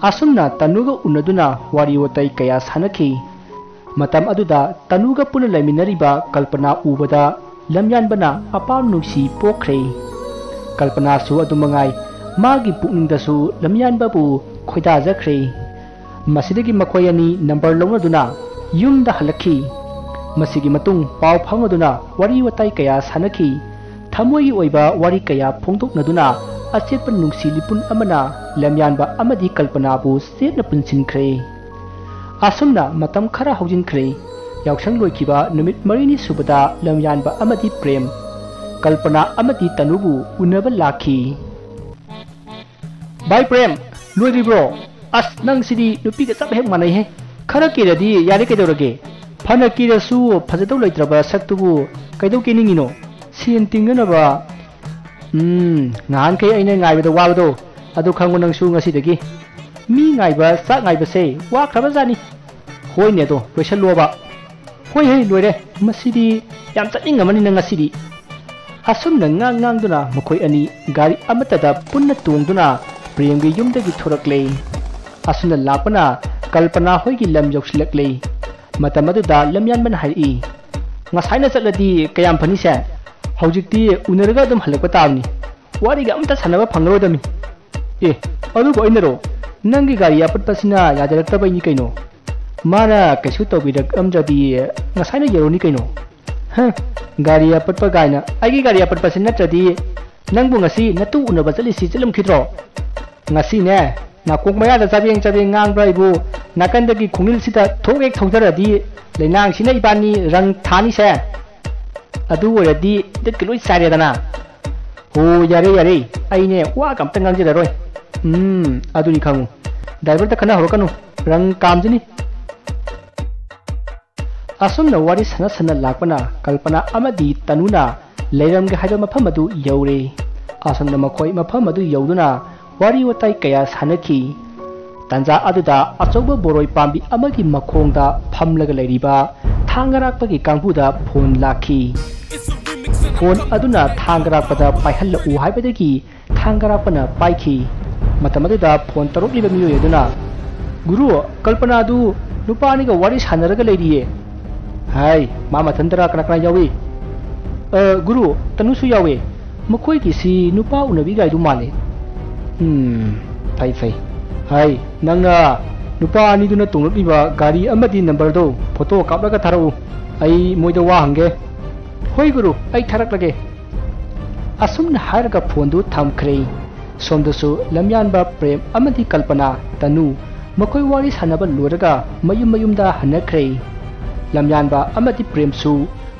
ꯑꯁꯨꯝꯅ ꯇꯅꯨꯒ ꯎꯅꯗꯨꯅ ꯋꯥꯔꯤ ꯋꯥꯇꯥꯏ ꯀꯌꯥ ꯁꯥꯟꯅꯈꯤ꯫ ꯃꯇꯝ ꯑꯗꯨꯗ ꯇꯅꯨꯒ ꯄꯨꯟꯅ ꯂꯩꯃꯤꯟꯅꯔꯤꯕ ꯀꯜꯄꯅꯥ ꯎꯕꯗ ꯂꯝꯌꯥꯟꯕꯅ ꯑꯄꯥꯝ ꯅꯨꯡꯁꯤ ꯄꯣꯛꯈ꯭ꯔꯦ꯫ ꯀꯜꯄꯅꯥꯁꯨ ꯑꯗꯨꯃꯉꯥꯏ, ꯃꯥꯒꯤ ꯄꯨꯛꯅꯤꯡꯗꯁꯨ ꯂꯝꯌꯥꯟꯕꯕꯨ ꯈꯣꯏꯗꯥꯖꯈ꯭ꯔꯦ꯫ ꯃꯁꯤꯗꯒꯤ ꯃꯈꯣꯏ ꯑꯅꯤ ꯅꯝꯕꯔ ꯂꯧꯅꯗꯨꯅ ꯌꯨꯝꯗ ꯍꯜꯂꯛꯈꯤ꯫ ꯃꯁꯤꯒꯤ ꯃꯇꯨꯡ ꯄꯥꯎ ꯐꯥꯎꯅꯗꯨꯅ ꯋꯥꯔꯤ ꯋꯥꯇꯥꯏ ꯀꯌꯥ ꯁꯥꯟꯅꯈꯤ꯫ ꯊꯃꯣꯏꯒꯤ ꯑꯣꯏꯕ ꯋꯥꯔꯤ ꯀꯌꯥ ꯐꯣꯡꯗꯣꯛꯅꯗꯨꯅ ꯑꯆꯦꯠꯄ ꯅꯨꯡꯁꯤ ꯂꯤꯄꯨꯟ ꯑꯃꯅ ꯂꯝꯌꯥꯟꯕ ꯑꯃꯗꯤ ꯀꯜꯄꯅꯥꯕꯨ ꯆꯦꯠꯅ ꯄꯨꯟꯁꯤꯟꯈ꯭ꯔꯦ꯫ ꯑꯁꯨꯝꯅ ꯃꯇꯝ ꯈꯔ ꯍꯧꯖꯤꯟꯈ꯭ꯔꯦ꯫ ꯌꯥꯎꯁꯪ ꯂꯣꯏꯈꯤꯕ ꯅꯨꯃꯤꯠ ꯃꯔꯤꯅꯤ ꯁꯨꯕꯗ ꯂꯝꯌꯥꯟꯕ ꯑꯃꯗꯤ ꯄ꯭ꯔꯦꯝ, ꯀꯜꯄꯅꯥ ꯑꯃꯗꯤ ꯇꯅꯨꯕꯨ ꯎꯅꯕ ꯂꯥꯛꯈꯤ꯫ "ꯚꯥꯏ ꯄ꯭ꯔꯦꯝ, ꯂꯣꯏꯗ꯭ꯔꯤꯕ꯭ꯔꯣ? ꯑꯁ, ꯅꯪ ꯁꯤꯗꯤ ꯅꯨꯄꯤꯒ ꯆꯞ ꯍꯦꯛ ꯃꯥꯟꯅꯩꯍꯦ꯫ ꯈꯔ ꯀꯦꯔꯗꯤ ꯌꯥꯔꯦ ꯀꯩꯗꯧꯔꯒꯦ? ꯐꯅ ꯀꯦꯔꯁꯨ ꯐꯖꯗꯧ ꯂꯩꯇ꯭ꯔꯕ ꯁꯛꯇꯨꯕꯨ ꯀꯩꯗꯧ ꯀꯦꯅꯤꯡꯉꯤꯅꯣ? ꯁꯦꯟ ꯇꯤꯡꯅꯅꯕ꯫ ꯎꯝ, ꯅꯍꯥꯟꯈꯩ ꯑꯩꯅ ꯉꯥꯏꯕꯗ ꯋꯥꯕꯗꯣ, ꯑꯗꯨ ꯈꯪꯉꯨ ꯅꯪꯁꯨ ꯉꯁꯤꯗꯒꯤ꯫ ꯃꯤ ꯉꯥꯏꯕ, ꯆꯥꯛ ꯉꯥꯏꯕꯁꯦ ꯋꯥꯈ꯭ꯔꯕꯖꯥꯠꯅꯤ꯫ ꯍꯣꯏꯅꯦ ꯑꯗꯣ, ꯂꯣꯏꯁꯜꯂꯣꯕ꯫" "ꯍꯣꯏ ꯍꯦ, ꯂꯣꯏꯔꯦ꯫ ꯃꯁꯤꯗꯤ ꯌꯥꯝ ꯆꯠꯅꯤꯡꯉꯝꯃꯅꯤꯅ ꯉꯁꯤꯗꯤ꯫" ꯑꯁꯨꯝꯅ ꯉꯥꯡ ꯉꯥꯡꯗꯨꯅ ꯃꯈꯣꯏ ꯑꯅꯤ ꯒꯥꯔꯤ ꯑꯃꯠꯇꯗ ꯄꯨꯟꯅ ꯇꯣꯡꯗꯨꯅ ꯄ꯭ꯔꯦꯝꯒꯤ ꯌꯨꯝꯗꯒꯤ ꯊꯣꯔꯛꯂꯦ꯫ ꯑꯁꯨꯝꯅ ꯂꯥꯛꯄꯅ ꯀꯜꯄꯅꯥ ꯍꯣꯏꯒꯤ ꯂꯝ ꯌꯧꯁꯤꯜꯂꯛꯂꯦ꯫ ꯃꯇꯝ ꯑꯗꯨꯗ ꯂꯝꯌꯥꯟꯕꯅ ꯍꯥꯏꯔꯛꯏ, "ꯉꯁꯥꯏꯅ ꯆꯠꯂꯗꯤ ꯀꯌꯥꯝ ꯐꯅꯤꯁꯦ? ꯍꯧꯖꯤꯛꯇꯤ ꯎꯅꯔꯒ ꯑꯗꯨꯝ ꯍꯜꯂꯛꯄ ꯇꯥꯕꯅꯤ꯫ ꯋꯥꯔꯤꯒ ꯑꯝꯇ ꯁꯥꯟꯅꯕ ꯐꯪꯂꯔꯣꯏꯗꯕꯅꯤ꯫" "ꯑꯦ, ꯑꯗꯨꯕꯨ ꯑꯩꯅꯔꯣ? ꯅꯪꯒꯤ ꯒꯥꯔꯤ ꯑꯄꯠꯄꯁꯤꯅ ꯌꯥꯖꯔꯛꯇꯕꯩꯅꯤ ꯀꯩꯅꯣ꯫ ꯃꯥꯅ ꯀꯩꯁꯨ ꯇꯧꯕꯤꯔꯛꯑꯝꯗ꯭ꯔꯗꯤ ꯉꯁꯥꯏꯅ ꯌꯧꯔꯅꯤ ꯀꯩꯅꯣ꯫" "ꯍ, ꯒꯥꯔꯤ ꯑꯄꯠꯄ ꯀꯥꯏꯅ꯫ ꯑꯩꯒꯤ ꯒꯥꯔꯤ ꯑꯄꯠꯄꯁꯤ ꯅꯠꯇ꯭ꯔꯗꯤ ꯅꯪꯕꯨ ꯉꯁꯤ ꯅꯇꯨ ꯎꯅꯕ ꯆꯠꯂꯤꯁꯤ ꯆꯠꯂꯝꯈꯤꯗ꯭ꯔꯣ?" "ꯉꯁꯤꯅꯦ, ꯅꯥꯀꯣꯡ ꯃꯌꯥꯗ ꯆꯕꯦꯡ ꯆꯕꯦꯡ ꯉꯥꯡꯕ꯭ꯔꯥ ꯑꯩꯕꯨ? ꯅꯥꯀꯟꯗꯒꯤ ꯈꯣꯡꯅꯤꯜꯁꯤꯗ ꯊꯣꯛ ꯍꯦꯛ ꯊꯧꯖꯔꯗꯤ ꯂꯩꯅꯥꯡꯁꯤꯅ ꯏꯕꯥꯅꯤ ꯔꯪ ꯊꯥꯅꯤꯁꯦ꯫ ꯑꯗꯨ ꯑꯣꯏꯔꯗꯤ ꯗꯦꯠꯀ ꯂꯣꯏ ꯆꯥꯏꯔꯦꯗꯅ꯫ ꯑꯣ, ꯌꯥꯔꯦ, ꯌꯥꯔꯦ, ꯑꯩꯅꯦ ꯋꯥꯒ ꯑꯝꯇ ꯉꯥꯡꯖꯔꯔꯣꯏ꯫ ꯎꯝ, ꯑꯗꯨꯅꯤ ꯈꯪꯉꯨ, ꯗ꯭ꯔꯥꯏꯚꯔꯗ ꯈꯟꯅ ꯍꯧꯔꯛꯀꯅꯨ, ꯔꯪ ꯀꯥꯝꯖꯅꯤ꯫ ꯑꯁꯨꯝꯅ ꯋꯥꯔꯤ ꯁꯥꯟꯅ ꯁꯥꯟꯅ ꯂꯥꯛꯄꯅ ꯀꯜꯄꯅꯥ ꯑꯃꯗꯤ ꯇꯅꯨꯅ ꯂꯩꯔꯝꯒꯦ ꯍꯥꯏꯕ ꯃꯐꯝ ꯑꯗꯨ ꯌꯧꯔꯦ꯫ ꯑꯁꯨꯝꯅ ꯃꯈꯣꯏ ꯃꯐꯝ ꯑꯗꯨ ꯌꯧꯗꯨꯅ ꯋꯥꯔꯤ ꯋꯥꯇꯥꯏ ꯀꯌꯥ ꯁꯥꯟꯅꯈꯤ꯫ ꯇꯥꯟꯖꯥ ꯑꯗꯨꯗ ꯑꯆꯧꯕ ꯕꯣꯔꯣꯏ ꯄꯥꯝꯕꯤ ꯑꯃꯒꯤ ꯃꯈꯣꯡꯗ ꯐꯝꯂꯒ ꯂꯩꯔꯤꯕ ꯊꯥꯡꯒꯔꯥꯛꯄꯒꯤ ꯀꯥꯡꯕꯨꯗ ꯐꯣꯟ ꯂꯥꯛꯈꯤ꯫ ꯐꯣꯟ ꯑꯗꯨꯅ ꯊꯥꯡꯒꯔꯥꯛꯄꯗ ꯄꯥꯏꯍꯜꯂꯛꯎ ꯍꯥꯏꯕꯗꯒꯤ ꯊꯥꯡꯒꯔꯥꯛꯄꯅ ꯄꯥꯏꯈꯤ꯫ ꯃꯇꯝ ꯑꯗꯨꯗ ꯐꯣꯟ ꯇꯧꯔꯛꯂꯤꯕ ꯃꯤꯑꯣꯏ ꯑꯗꯨꯅ, "ꯒꯨꯔꯨ, ꯀꯜꯄꯅꯥꯗꯨ ꯅꯨꯄꯥ ꯑꯅꯤꯒ ꯋꯥꯔꯤ ꯁꯥꯟꯅꯔꯒ ꯂꯩꯔꯤꯌꯦ꯫" "ꯍꯥꯏ, ꯃꯥ ꯃꯊꯟꯇꯔꯥ, ꯀꯅꯥ ꯀꯅꯥ ꯌꯥꯎꯏ?" "ꯑ, ꯒꯨꯔꯨ, ꯇꯅꯨꯁꯨ ꯌꯥꯎꯋꯦ꯫ ꯃꯈꯣꯏꯒꯤꯁꯤ ꯅꯨꯄꯥ ꯎꯅꯕꯤꯒꯥꯏꯗꯨ ꯃꯥꯜꯂꯦ꯫" "ꯎꯝ, ꯐꯩ, ꯐꯩ꯫ ꯍꯥꯏ, ꯅꯪꯅ ꯅꯨꯄꯥ ꯑꯅꯤꯗꯨꯅ ꯇꯣꯡꯂꯛꯂꯤꯕ ꯒꯥꯔꯤ ꯑꯃꯗꯤ ꯅꯝꯕꯔꯗꯣ ꯐꯣꯇꯣ ꯀꯥꯞꯂꯒ ꯊꯥꯔꯛꯎ꯫ ꯑꯩ ꯃꯣꯏꯗ ꯋꯥ ꯍꯪꯒꯦ꯫" "ꯍꯣꯏ ꯒꯨꯔꯨ, ꯑꯩ ꯊꯥꯔꯛꯂꯒꯦ꯫" ꯑꯁꯨꯝꯅ ꯍꯥꯏꯔꯒ ꯐꯣꯟꯗꯨ ꯊꯝꯈ꯭ꯔꯦ꯫ ꯁꯣꯝꯗꯁꯨ ꯂꯝꯌꯥꯟꯕ ꯄ꯭ꯔꯦꯝ ꯑꯃꯗꯤ ꯀꯜꯄꯅꯥ, ꯇꯅꯨ, ꯃꯈꯣꯏ ꯋꯥꯔꯤ ꯁꯥꯟꯅꯕ ꯂꯣꯏꯔꯒ ꯃꯌꯨꯝ ꯃꯌꯨꯝꯗ ꯍꯟꯅꯈ꯭ꯔꯦ꯫ ꯂꯝꯌꯥꯟꯕ ꯑꯃꯗꯤ ꯄ꯭ꯔꯦꯝꯁꯨ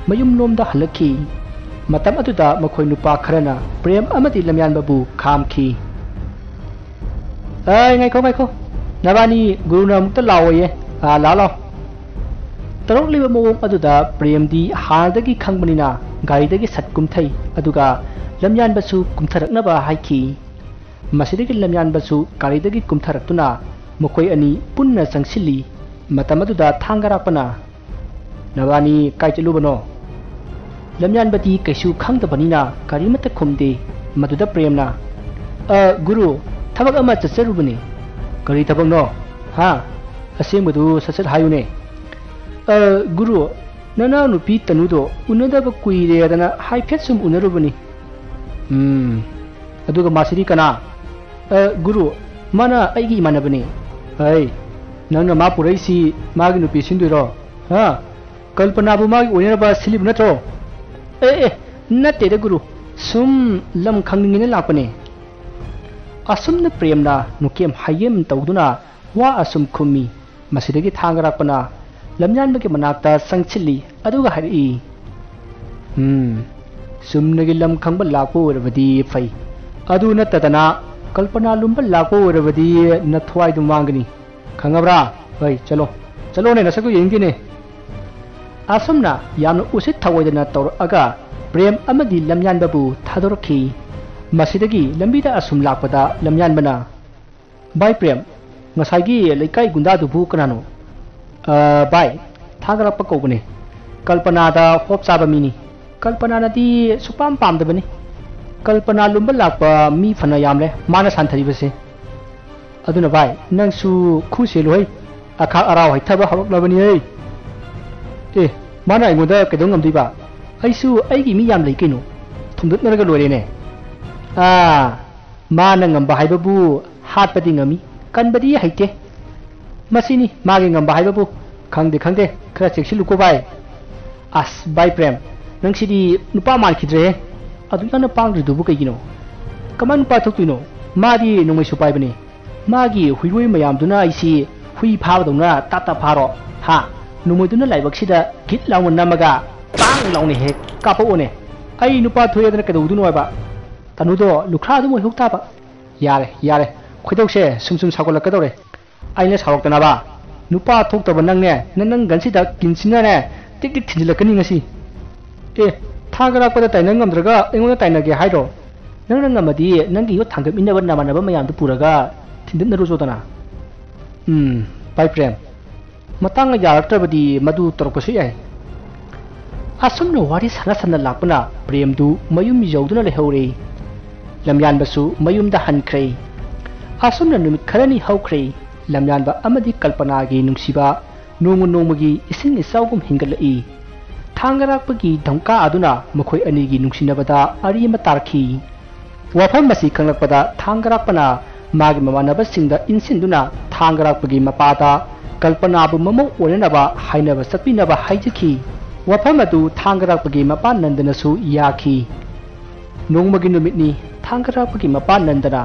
ꯃꯌꯨꯝꯂꯣꯝꯗ ꯍꯜꯂꯛꯈꯤ꯫ ꯃꯇꯝ ꯑꯗꯨꯗ ꯃꯈꯣꯏ ꯅꯨꯄꯥ ꯈꯔꯅ ꯄ꯭ꯔꯦꯝ ꯑꯃꯗꯤ ꯂꯝꯌꯥꯟꯕꯕꯨ ꯈꯥꯝꯈꯤ꯫ "ꯑꯩ, ꯉꯥꯏꯈꯣ, ꯉꯥꯏꯈꯣ꯫ ꯅꯕꯥꯅꯤ ꯒꯨꯔꯨꯅ ꯑꯃꯨꯛꯇ ꯂꯥꯛꯑꯣꯌꯦ꯫ ꯑꯥ, ꯂꯥꯛꯑꯣ, ꯂꯥꯛꯑꯣ꯫" ꯇꯧꯔꯛꯂꯤꯕ ꯃꯑꯣꯡ ꯑꯗꯨꯗ ꯄ꯭ꯔꯦꯝꯗꯤ ꯍꯥꯟꯅꯗꯒꯤ ꯈꯪꯕꯅꯤꯅ ꯒꯥꯔꯤꯗꯒꯤ ꯁꯠ ꯀꯨꯝꯊꯩ꯫ ꯑꯗꯨꯒ ꯂꯝꯌꯥꯟꯕꯁꯨ ꯀꯨꯝꯊꯔꯛꯅꯕ ꯍꯥꯏꯈꯤ꯫ ꯃꯁꯤꯗꯒꯤ ꯂꯝꯌꯥꯟꯕꯁꯨ ꯒꯥꯔꯤꯗꯒꯤ ꯀꯨꯝꯊꯔꯛꯇꯨꯅ ꯃꯈꯣꯏ ꯑꯅꯤ ꯄꯨꯟꯅ ꯆꯪꯁꯤꯜꯂꯤ꯫ ꯃꯇꯝ ꯑꯗꯨꯗ ꯊꯥꯡꯒꯔꯥꯛꯄꯅ, "ꯅꯕꯥꯅꯤ ꯀꯥꯏ ꯆꯠꯂꯨꯕꯅꯣ?" ꯂꯝꯌꯥꯟꯕꯗꯤ ꯀꯩꯁꯨ ꯈꯪꯗꯕꯅꯤꯅ ꯀꯔꯤꯃꯠꯇ ꯈꯨꯝꯗꯦ꯫ ꯃꯗꯨꯗ ꯄ꯭ꯔꯦꯝꯅ, "ꯑ, ꯒꯨꯔꯨ, ꯊꯕꯛ ꯑꯃ ꯆꯠꯆꯔꯨꯕꯅꯤ꯫" "ꯀꯔꯤ ꯊꯕꯛꯅꯣ? ꯍꯥ? ꯑꯁꯦꯡꯕꯗꯨ ꯁꯠ ꯁꯠ ꯍꯥꯏꯌꯨꯅꯦ꯫" "ꯑ, ꯒꯨꯔꯨ, ꯅꯅꯥꯎꯅꯨꯄꯤ ꯇꯅꯨꯗꯣ ꯎꯅꯗꯕ ꯀꯨꯏꯔꯦꯗꯅ ꯍꯥꯏꯐꯦꯠ ꯁꯨꯝ ꯎꯅꯔꯨꯕꯅꯤ꯫" "ꯎꯝ, ꯑꯗꯨꯒ ꯃꯥꯁꯤꯗꯤ ꯀꯅꯥ?" "ꯑ, ꯒꯨꯔꯨ, ꯃꯥꯅ ꯑꯩꯒꯤ ꯏꯃꯥꯟꯅꯕꯅꯤ꯫" "ꯍꯩ, ꯅꯪꯅ ꯃꯥ ꯄꯨꯔꯛꯏꯁꯤ ꯃꯥꯒꯤ ꯅꯨꯄꯤ ꯁꯤꯟꯗꯣꯏꯔꯣ? ꯍꯥ? ꯀꯜꯄꯅꯥꯕꯨ ꯃꯥꯒꯤ ꯑꯣꯏꯅꯅꯕ ꯁꯤꯜꯂꯤꯕ ꯅꯠꯇ꯭ꯔꯣ?" "ꯑꯦ, ꯑꯦ, ꯅꯠꯇꯦꯗ ꯒꯨꯔꯨ, ꯁꯨꯝ ꯂꯝ ꯈꯪꯅꯤꯡꯉꯦꯅ ꯂꯥꯛꯄꯅꯦ꯫" ꯑꯁꯨꯝꯅ ꯄ꯭ꯔꯦꯝꯅ ꯅꯨꯀꯦꯝ ꯍꯥꯏꯌꯦꯝ ꯇꯧꯗꯨꯅ ꯋꯥ ꯑꯁꯨꯝ ꯈꯨꯝꯃꯤ꯫ ꯃꯁꯤꯗꯒꯤ ꯊꯥꯡꯒꯔꯥꯛꯄꯅ ꯂꯝꯌꯥꯟꯕꯒꯤ ꯃꯅꯥꯛꯇ ꯆꯪꯁꯤꯜꯂꯤ, ꯑꯗꯨꯒ ꯍꯥꯏꯔꯛꯏ, "ꯎꯝ, ꯆꯨꯝꯅꯒꯤ ꯂꯝ ꯈꯪꯕ ꯂꯥꯛꯄ ꯑꯣꯏꯔꯕꯗꯤ ꯐꯩ, ꯑꯗꯨ ꯅꯠꯇꯗꯅ ꯀꯜꯄꯅꯥ ꯂꯨꯝꯕ ꯂꯥꯛꯄ ꯑꯣꯏꯔꯕꯗꯤ ꯅꯊ꯭ꯋꯥꯏꯗꯨ ꯃꯥꯡꯒꯅꯤ꯫ ꯈꯪꯉꯕ꯭ꯔꯥ? ꯍꯣꯏ, ꯆꯠꯂꯣ, ꯆꯠꯂꯣꯅꯦ, ꯅꯁꯛꯇꯨ ꯌꯦꯡꯅꯤꯡꯗꯦꯅꯦ"꯫ ꯑꯁꯨꯝꯅ ꯌꯥꯝꯅ ꯎꯁꯤꯠ ꯊꯑꯣꯏꯗꯅ ꯇꯧꯔꯛꯑꯒ ꯄ꯭ꯔꯦꯝ ꯑꯃꯗꯤ ꯂꯝꯌꯥꯟꯕꯕꯨ ꯊꯥꯗꯣꯔꯛꯈꯤ꯫ ꯃꯁꯤꯗꯒꯤ ꯂꯝꯕꯤꯗ ꯑꯁꯨꯝ ꯂꯥꯛꯄꯗ ꯂꯝꯌꯥꯟꯕꯅ, "ꯚꯥꯏ ꯄ꯭ꯔꯦꯝ, ꯉꯁꯥꯏꯒꯤ ꯂꯩꯀꯥꯏ ꯒꯨꯟꯗꯥꯗꯨꯕꯨ ꯀꯅꯥꯅꯣ?" "ꯑ, ꯚꯥꯏ, ꯊꯥꯡꯒꯔꯥꯛꯄ ꯀꯧꯕꯅꯦ꯫ ꯀꯜꯄꯅꯥꯗ ꯍꯣꯞ ꯆꯥꯕ ꯃꯤꯅꯤ꯫ ꯀꯜꯄꯅꯥꯅꯗꯤ ꯁꯨꯄꯥꯝ ꯄꯥꯝꯗꯕꯅꯤ꯫ ꯀꯜꯄꯅꯥ ꯂꯨꯝꯕ ꯂꯥꯛꯄ ꯃꯤ ꯐꯅ ꯌꯥꯝꯂꯦ ꯃꯥꯅ ꯁꯥꯟꯊꯔꯤꯕꯁꯦ꯫ ꯑꯗꯨꯅ ꯚꯥꯏ, ꯅꯪꯁꯨ ꯈꯨ ꯁꯦꯜꯂꯨꯍꯩ, ꯑꯈꯥꯛ ꯑꯔꯥꯎ ꯍꯩꯊꯕ ꯍꯧꯔꯛꯂꯕꯅꯤꯍꯦ"꯫ "ꯑꯦ, ꯃꯥꯅ ꯑꯩꯉꯣꯟꯗ ꯀꯩꯗꯧ ꯉꯝꯗꯣꯏꯕ? ꯑꯩꯁꯨ ꯑꯩꯒꯤ ꯃꯤ ꯌꯥꯝ ꯂꯩ ꯀꯩꯅꯣ, ꯊꯣꯝꯗꯠꯅꯔꯒ ꯂꯣꯏꯔꯦꯅꯦ"꯫ "ꯑꯥ, ꯃꯥꯅ ꯉꯝꯕ ꯍꯥꯏꯕꯕꯨ ꯍꯥꯠꯄꯗꯤ ꯉꯝꯃꯤ, ꯀꯟꯕꯗꯤ ꯍꯩꯇꯦ꯫ ꯃꯁꯤꯅꯤ ꯃꯥꯒꯤ ꯉꯝꯕ ꯍꯥꯏꯕꯕꯨ꯫ ꯈꯪꯗꯦ, ꯈꯪꯗꯦ, ꯈꯔ ꯆꯦꯛꯁꯤꯜꯂꯨꯀꯣ ꯚꯥꯏ"꯫ "ꯑꯁ ꯚꯥꯏ ꯄ꯭ꯔꯦꯝ, ꯅꯪꯁꯤꯗꯤ ꯅꯨꯄꯥ ꯃꯥꯟꯈꯤꯗ꯭ꯔꯦꯍꯦ꯫ ꯑꯗꯨꯛ ꯌꯥꯝꯅ ꯄꯥꯡꯗ꯭ꯔꯤꯗꯨꯕꯨ ꯀꯩꯒꯤꯅꯣ? ꯀꯃꯥꯏꯅ ꯅꯨꯄꯥ ꯊꯣꯛꯇꯣꯏꯅꯣ? ꯃꯥꯗꯤ ꯅꯣꯡꯃꯩꯁꯨ ꯄꯥꯏꯕꯅꯤ꯫ ꯃꯥꯒꯤ ꯍꯨꯏꯔꯣꯏ ꯃꯌꯥꯝꯗꯨꯅ ꯑꯩꯁꯤ ꯍꯨꯏ ꯐꯥꯕꯗꯧꯅ ꯇꯥꯞ ꯇꯥꯞ ꯐꯥꯔꯣ꯫ ꯍꯥ? ꯅꯣꯡꯃꯩꯗꯨꯅ ꯂꯥꯏꯕꯛꯁꯤꯗ ꯒꯤꯠ ꯂꯥꯎꯅ ꯅꯝꯃꯒ ꯄꯥꯡ ꯂꯥꯎꯅ ꯍꯦꯛ ꯀꯥꯞꯄꯛꯑꯣꯅꯦ꯫ ꯑꯩ ꯅꯨꯄꯥ ꯊꯣꯛꯑꯦꯗꯅ ꯀꯩꯗꯧꯗꯣꯏꯅꯣ ꯍꯥꯏꯕ? ꯇꯅꯨꯗꯣ ꯂꯨꯈ꯭ꯔꯥ ꯑꯗꯨꯝ ꯑꯣꯏꯍꯧ ꯇꯥꯕ"꯫ "ꯌꯥꯔꯦ, ꯌꯥꯔꯦ, ꯈꯣꯏꯗꯧꯁꯦ ꯁꯨꯝ ꯁꯨꯝ ꯁꯥꯎꯒꯠꯂꯛꯀꯗꯧꯔꯦ꯫ ꯑꯩꯅ ꯁꯥꯎꯔꯛꯇꯅꯕ? ꯅꯨꯄꯥ ꯊꯣꯛꯇꯕ ꯅꯪꯅꯦ, ꯅ-, ꯅꯪ ꯒꯟꯁꯤꯗ ꯀꯤꯟꯁꯤꯅꯅꯦ ꯇꯤꯛ ꯇꯤꯛ ꯊꯤꯟꯖꯤꯜꯂꯛꯀꯅꯤ ꯉꯁꯤ"꯫ "ꯑꯦ, ꯊꯥꯡꯒꯔꯥꯛꯄꯗ ꯇꯥꯏꯅ ꯉꯝꯗ꯭ꯔꯒ ꯑꯩꯉꯣꯟꯗ ꯇꯥꯏꯅꯒꯦ ꯍꯥꯏꯔꯣ? ꯅꯪꯅ ꯉꯝꯃꯗꯤ ꯅꯪꯒꯤ ꯌꯣꯠ ꯊꯥꯡꯒꯠꯃꯤꯟꯅꯕ ꯅꯃꯥꯟꯅꯕ ꯃꯌꯥꯝꯗꯨ ꯄꯨꯔꯒ ꯊꯤꯟꯗꯠꯅꯔꯨꯆꯣꯗꯅ"꯫ "ꯎꯝ, ꯚꯥꯏ ꯄ꯭ꯔꯦꯝ, ꯃꯇꯥꯡ ꯌꯥꯔꯛꯇ꯭ꯔꯕꯗꯤ ꯃꯗꯨ ꯇꯧꯔꯛꯄꯁꯨ ꯌꯥꯏ"꯫ ꯑꯁꯨꯝꯅ ꯋꯥꯔꯤ ꯁꯥꯟꯅ ꯁꯥꯟꯅ ꯂꯥꯛꯄꯅ ꯄ꯭ꯔꯦꯝꯗꯨ ꯃꯌꯨꯝ ꯌꯧꯗꯨꯅ ꯂꯩꯍꯧꯔꯦ꯫ ꯂꯝꯌꯥꯟꯕꯁꯨ ꯃꯌꯨꯝꯗ ꯍꯟꯈ꯭ꯔꯦ꯫ ꯑꯁꯨꯝꯅ ꯅꯨꯃꯤꯠ ꯈꯔꯅꯤ ꯍꯧꯈ꯭ꯔꯦ꯫ ꯂꯝꯌꯥꯟꯕ ꯑꯃꯗꯤ ꯀꯜꯄꯅꯥꯒꯤ ꯅꯨꯡꯁꯤꯕ ꯅꯣꯡꯃ ꯅꯣꯡꯃꯒꯤ ꯏꯁꯤꯡ ꯏꯆꯥꯎꯒꯨꯝ ꯍꯦꯟꯒꯠꯂꯛꯏ꯫ ꯊꯥꯡꯒꯔꯥꯛꯄꯒꯤ ꯙꯝꯀꯥ ꯑꯗꯨꯅ ꯃꯈꯣꯏ ꯑꯅꯤꯒꯤ ꯅꯨꯡꯁꯤꯅꯕꯗ ꯑꯔꯤ ꯑꯃ ꯇꯥꯔꯛꯈꯤ꯫ ꯋꯥꯐꯝ ꯑꯁꯤ ꯈꯪꯂꯛꯄꯗ ꯊꯥꯡꯒꯔꯥꯛꯄꯅ ꯃꯥꯒꯤ ꯃꯃꯥꯟꯅꯕꯁꯤꯡꯗ ꯏꯟꯁꯤꯟꯗꯨꯅ ꯊꯥꯡꯒꯔꯥꯛꯄꯒꯤ ꯃꯄꯥꯗ ꯀꯜꯄꯅꯥꯕꯨ ꯃꯃꯧ ꯑꯣꯏꯅꯅꯕ ꯍꯥꯏꯅꯕ ꯆꯠꯄꯤꯅꯕ ꯍꯥꯏꯖꯈꯤ꯫ ꯋꯥꯐꯝ ꯑꯗꯨ ꯊꯥꯡꯒꯔꯥꯛꯄꯒꯤ ꯃꯄꯥ ꯅꯟꯗꯅꯁꯨ ꯌꯥꯈꯤ꯫ ꯅꯣꯡꯃꯒꯤ ꯅꯨꯃꯤꯠꯅꯤ꯫ ꯊꯥꯡꯒꯔꯥꯛꯄꯒꯤ ꯃꯄꯥ ꯅꯟꯗꯅ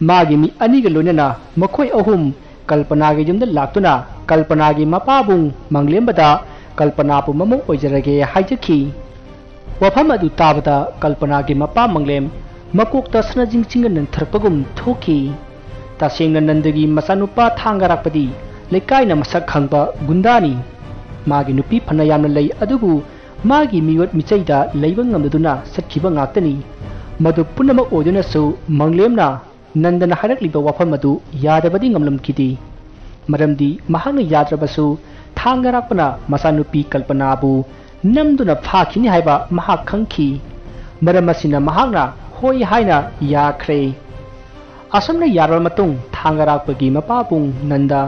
ꯃꯥꯒꯤ ꯃꯤ ꯑꯅꯤꯒ ꯂꯣꯏꯅꯅ ꯃꯈꯣꯏ ꯑꯍꯨꯝ ꯀꯜꯄꯅꯥꯒꯤ ꯌꯨꯝꯗ ꯂꯥꯛꯇꯨꯅ ꯀꯜꯄꯅꯥꯒꯤ ꯃꯄꯥꯕꯨꯡ ꯃꯪꯂꯦꯝꯕꯗ ꯀꯜꯄꯅꯥꯕꯨ ꯃꯃꯧ ꯑꯣꯏꯖꯔꯒꯦ ꯍꯥꯏꯖꯈꯤ꯫ ꯋꯥꯐꯝ ꯑꯗꯨ ꯇꯥꯕꯗ ꯀꯜꯄꯅꯥꯒꯤ ꯃꯄꯥ ꯃꯪꯂꯦꯝ ꯃꯀꯣꯛꯇ ꯁꯅꯥꯖꯤꯡ ꯆꯤꯡꯒ ꯅꯟꯊꯔꯛꯄꯒꯨꯝ ꯊꯣꯛꯈꯤ꯫ ꯇꯁꯦꯡꯅ ꯅꯟꯗꯒꯤ ꯃꯆꯥꯅꯨꯄꯥ ꯊꯥꯡꯒꯔꯥꯛꯄꯗꯤ ꯂꯩꯀꯥꯏꯅ ꯃꯁꯛ ꯈꯪꯕ ꯒꯨꯟꯗꯥꯅꯤ꯫ ꯃꯥꯒꯤ ꯅꯨꯄꯤ ꯐꯅ ꯌꯥꯝꯅ ꯂꯩ, ꯑꯗꯨꯕꯨ ꯃꯥꯒꯤ ꯃꯤꯑꯣꯠ ꯃꯤꯆꯩꯗ ꯂꯩꯕ ꯉꯝꯗꯗꯨꯅ ꯆꯠꯈꯤꯕ ꯉꯥꯛꯇꯅꯤ꯫ ꯃꯗꯨ ꯄꯨꯝꯅꯃꯛ ꯑꯣꯏꯗꯨꯅꯁꯨ ꯃꯪꯂꯦꯝꯅ ꯅꯟꯗꯅ ꯍꯥꯏꯔꯛꯂꯤꯕ ꯋꯥꯐꯝ ꯑꯗꯨ ꯌꯥꯗꯕꯗꯤ ꯉꯝꯂꯝꯈꯤꯗꯦ꯫ ꯃꯔꯝꯗꯤ ꯃꯍꯥꯛꯅ ꯌꯥꯗ꯭ꯔꯕꯁꯨ ꯊꯥꯡꯒꯔꯥꯛꯄꯅ ꯃꯆꯥꯅꯨꯄꯤ ꯀꯜꯄꯅꯥꯕꯨ ꯅꯝꯗꯨꯅ ꯐꯥꯈꯤꯅꯤ ꯍꯥꯏꯕ ꯃꯍꯥꯛ ꯈꯪꯈꯤ꯫ ꯃꯔꯝ ꯑꯁꯤꯅ ꯃꯍꯥꯛꯅ ꯍꯣꯏ ꯍꯥꯏꯅ ꯌꯥꯈ꯭ꯔꯦ꯫ ꯑꯁꯨꯝꯅ ꯌꯥꯔꯕ ꯃꯇꯨꯡ ꯊꯥꯡꯒꯔꯥꯛꯄꯒꯤ ꯃꯄꯥꯕꯨꯡ ꯅꯟꯗ